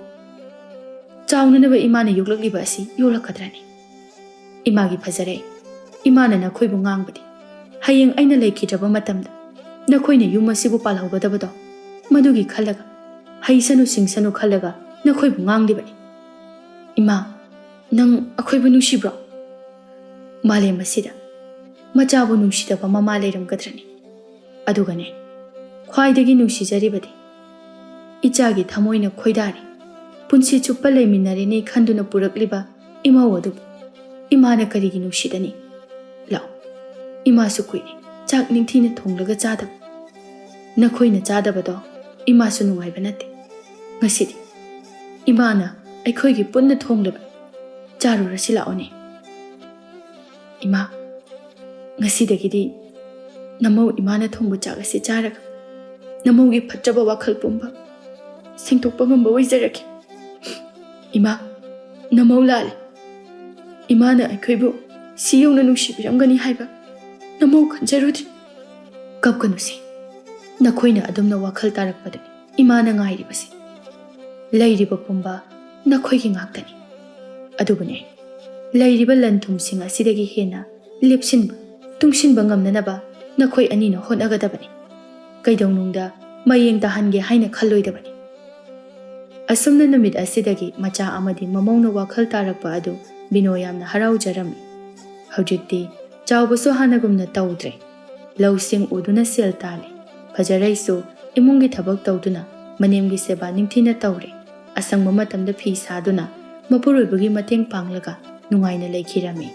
ꯆꯥꯎꯅꯅꯕ ꯏꯃꯥꯅ ꯌꯣꯛꯂꯛꯂꯤꯕ ꯑꯁꯤ ꯌꯣꯛꯂꯛꯀꯗ꯭ꯔꯅꯤ? ꯏꯃꯥꯒꯤ ꯐꯖꯔꯩ, ꯏꯃꯥꯅ ꯅꯈꯣꯏꯕꯨ ꯉꯥꯡꯕꯗꯤ ꯍꯌꯦꯡ ꯑꯩꯅ ꯂꯩꯈꯤꯗ꯭ꯔꯕ ꯃꯇꯝꯗ ꯅꯈꯣꯏꯅ ꯌꯨꯝ ꯑꯁꯤꯕꯨ ꯄꯥꯜꯍꯧꯒꯗꯕꯗꯣ, ꯃꯗꯨꯒꯤ ꯈꯜꯂꯒ, ꯍꯩꯁꯅꯨ ꯁꯤꯡꯁꯅꯨ ꯈꯜꯂꯒ ꯅꯈꯣꯏꯕꯨ ꯉꯥꯡꯂꯤꯕꯅꯤ꯫ ꯏꯃꯥ, ꯅꯪ ꯑꯩꯈꯣꯏꯕꯨ ꯅꯨꯡꯁꯤꯕ꯭ꯔꯣ? ꯃꯥꯂꯦꯝ ꯑꯁꯤꯗ ꯃꯆꯥꯕꯨ ꯅꯨꯡꯁꯤꯗꯕ ꯃꯃꯥ ꯂꯩꯔꯝꯒꯗ꯭ꯔꯅꯤ? ꯑꯗꯨꯒꯅꯦ, ꯈ꯭ꯋꯥꯏꯗꯒꯤ ꯅꯨꯡꯁꯤꯖꯔꯤꯕꯗꯤ ꯏꯆꯥꯒꯤ ꯊꯃꯣꯏꯅ ꯈꯣꯏꯗꯥꯔꯤ ꯄꯨꯟꯁꯤ ꯆꯨꯞꯄ ꯂꯩꯃꯤꯟꯅꯔꯦꯅꯦ ꯈꯟꯗꯨꯅ ꯄꯨꯔꯛꯂꯤꯕ ꯏꯃꯧ ꯑꯗꯨꯕꯨ ꯏꯃꯥꯅ ꯀꯔꯤꯒꯤ ꯅꯨꯡꯁꯤꯗꯅꯤ? ꯂꯥꯛꯑꯣ, ꯏꯃꯥꯁꯨ ꯀꯨꯏꯔꯦ ꯆꯥꯛ ꯅꯤꯡꯊꯤꯅ ꯊꯣꯡꯂꯒ ꯆꯥꯗꯕ꯫ ꯅꯈꯣꯏꯅ ꯆꯥꯗꯕꯗꯣ ꯏꯃꯥꯁꯨ ꯅꯨꯡꯉꯥꯏꯕ ꯅꯠꯇꯦ꯫ ꯉꯁꯤꯗꯤ ꯏꯃꯥꯅ ꯑꯩꯈꯣꯏꯒꯤ ꯄꯨꯟꯅ ꯊꯣꯡꯂꯤꯕ ꯆꯥꯔꯨꯔꯁꯤ ꯂꯥꯛꯑꯣꯅꯦ꯫ ꯏꯃꯥ, ꯉꯁꯤꯗꯒꯤꯗꯤ ꯅꯃꯧ ꯏꯃꯥꯅ ꯊꯣꯡꯕ ꯆꯥꯛ ꯑꯁꯤ ꯆꯥꯔꯒ ꯅꯃꯧꯒꯤ ꯐꯠꯇ꯭ꯔꯕ ꯋꯥꯈꯜ ꯄꯨꯝꯕ ꯁꯦꯡꯗꯣꯛꯄ ꯉꯝꯕ ꯑꯣꯏꯖꯔꯒꯦ꯫ ꯏꯃꯥ, ꯅꯃꯧ ꯂꯥꯜꯂꯦ꯫ ꯏꯃꯥꯅ ꯑꯩꯈꯣꯏꯕꯨ ꯁꯤ ꯌꯧꯅ ꯅꯨꯡꯁꯤꯕꯤꯔꯝꯒꯅꯤ ꯍꯥꯏꯕ ꯅꯃꯧ ꯈꯟꯖꯔꯨꯗ꯭ꯔꯤ꯫ ꯀꯞꯀꯅꯨꯁꯦ꯫ ꯅꯈꯣꯏꯅ ꯑꯗꯨꯝꯅ ꯋꯥꯈꯜ ꯇꯥꯔꯛꯄꯗꯨꯅꯤ ꯏꯃꯥꯅ ꯉꯥꯏꯔꯤꯕꯁꯦ꯫ ꯂꯩꯔꯤꯕ ꯄꯨꯝꯕ ꯅꯈꯣꯏꯒꯤ ꯉꯥꯛꯇꯅꯤ꯫ ꯑꯗꯨꯕꯨꯅꯦ, ꯂꯩꯔꯤꯕ ꯂꯟ ꯊꯨꯝꯁꯤꯡ ꯑꯁꯤꯗꯒꯤ ꯍꯦꯟꯅ ꯂꯦꯞꯁꯤꯟꯕ, ꯇꯨꯡꯁꯤꯟꯕ ꯉꯝꯅꯅꯕ ꯅꯈꯣꯏ ꯑꯅꯤꯅ ꯍꯣꯠꯅꯒꯗꯕꯅꯤ꯫ ꯀꯩꯗꯧꯅꯨꯡꯗ ꯃꯌꯦꯡ ꯇꯥꯍꯟꯒꯦ ꯍꯥꯏꯅ ꯈꯜꯂꯣꯏꯗꯕꯅꯤ꯫ ꯑꯁꯨꯝꯅ ꯅꯨꯃꯤꯠ ꯑꯁꯤꯗꯒꯤ ꯃꯆꯥ ꯑꯃꯗꯤ ꯃꯃꯧꯅ ꯋꯥꯈꯜ ꯇꯥꯔꯛꯄ ꯑꯗꯨ ꯕꯤꯅꯣ ꯌꯥꯝꯅ ꯍꯔꯥꯎꯖꯔꯝꯃꯤ꯫ ꯍꯧꯖꯤꯛꯇꯤ ꯆꯥꯎꯕꯁꯨ ꯍꯥꯟꯅꯒꯨꯝꯅ ꯇꯧꯗ꯭ꯔꯦ꯫ ꯂꯧꯁꯤꯡ ꯎꯗꯨꯅ ꯁꯦꯜ ꯇꯥꯜꯂꯤ꯫ ꯐꯖꯔꯩꯁꯨ ꯏꯃꯨꯡꯒꯤ ꯊꯕꯛ ꯇꯧꯗꯨꯅ ꯃꯅꯦꯝꯒꯤ ꯁꯦꯕꯥ ꯅꯤꯡꯊꯤꯅ ꯇꯧꯔꯦ꯫ ꯑꯁꯪꯕ ꯃꯇꯝꯗ ꯐꯤ ꯁꯥꯗꯨꯅ ꯃꯄꯨꯔꯣꯏꯕꯒꯤ ꯃꯇꯦꯡ ꯄꯥꯡꯂꯒ ꯅꯨꯡꯉꯥꯏꯅ ꯂꯩꯈꯤꯔꯝꯃꯤ꯫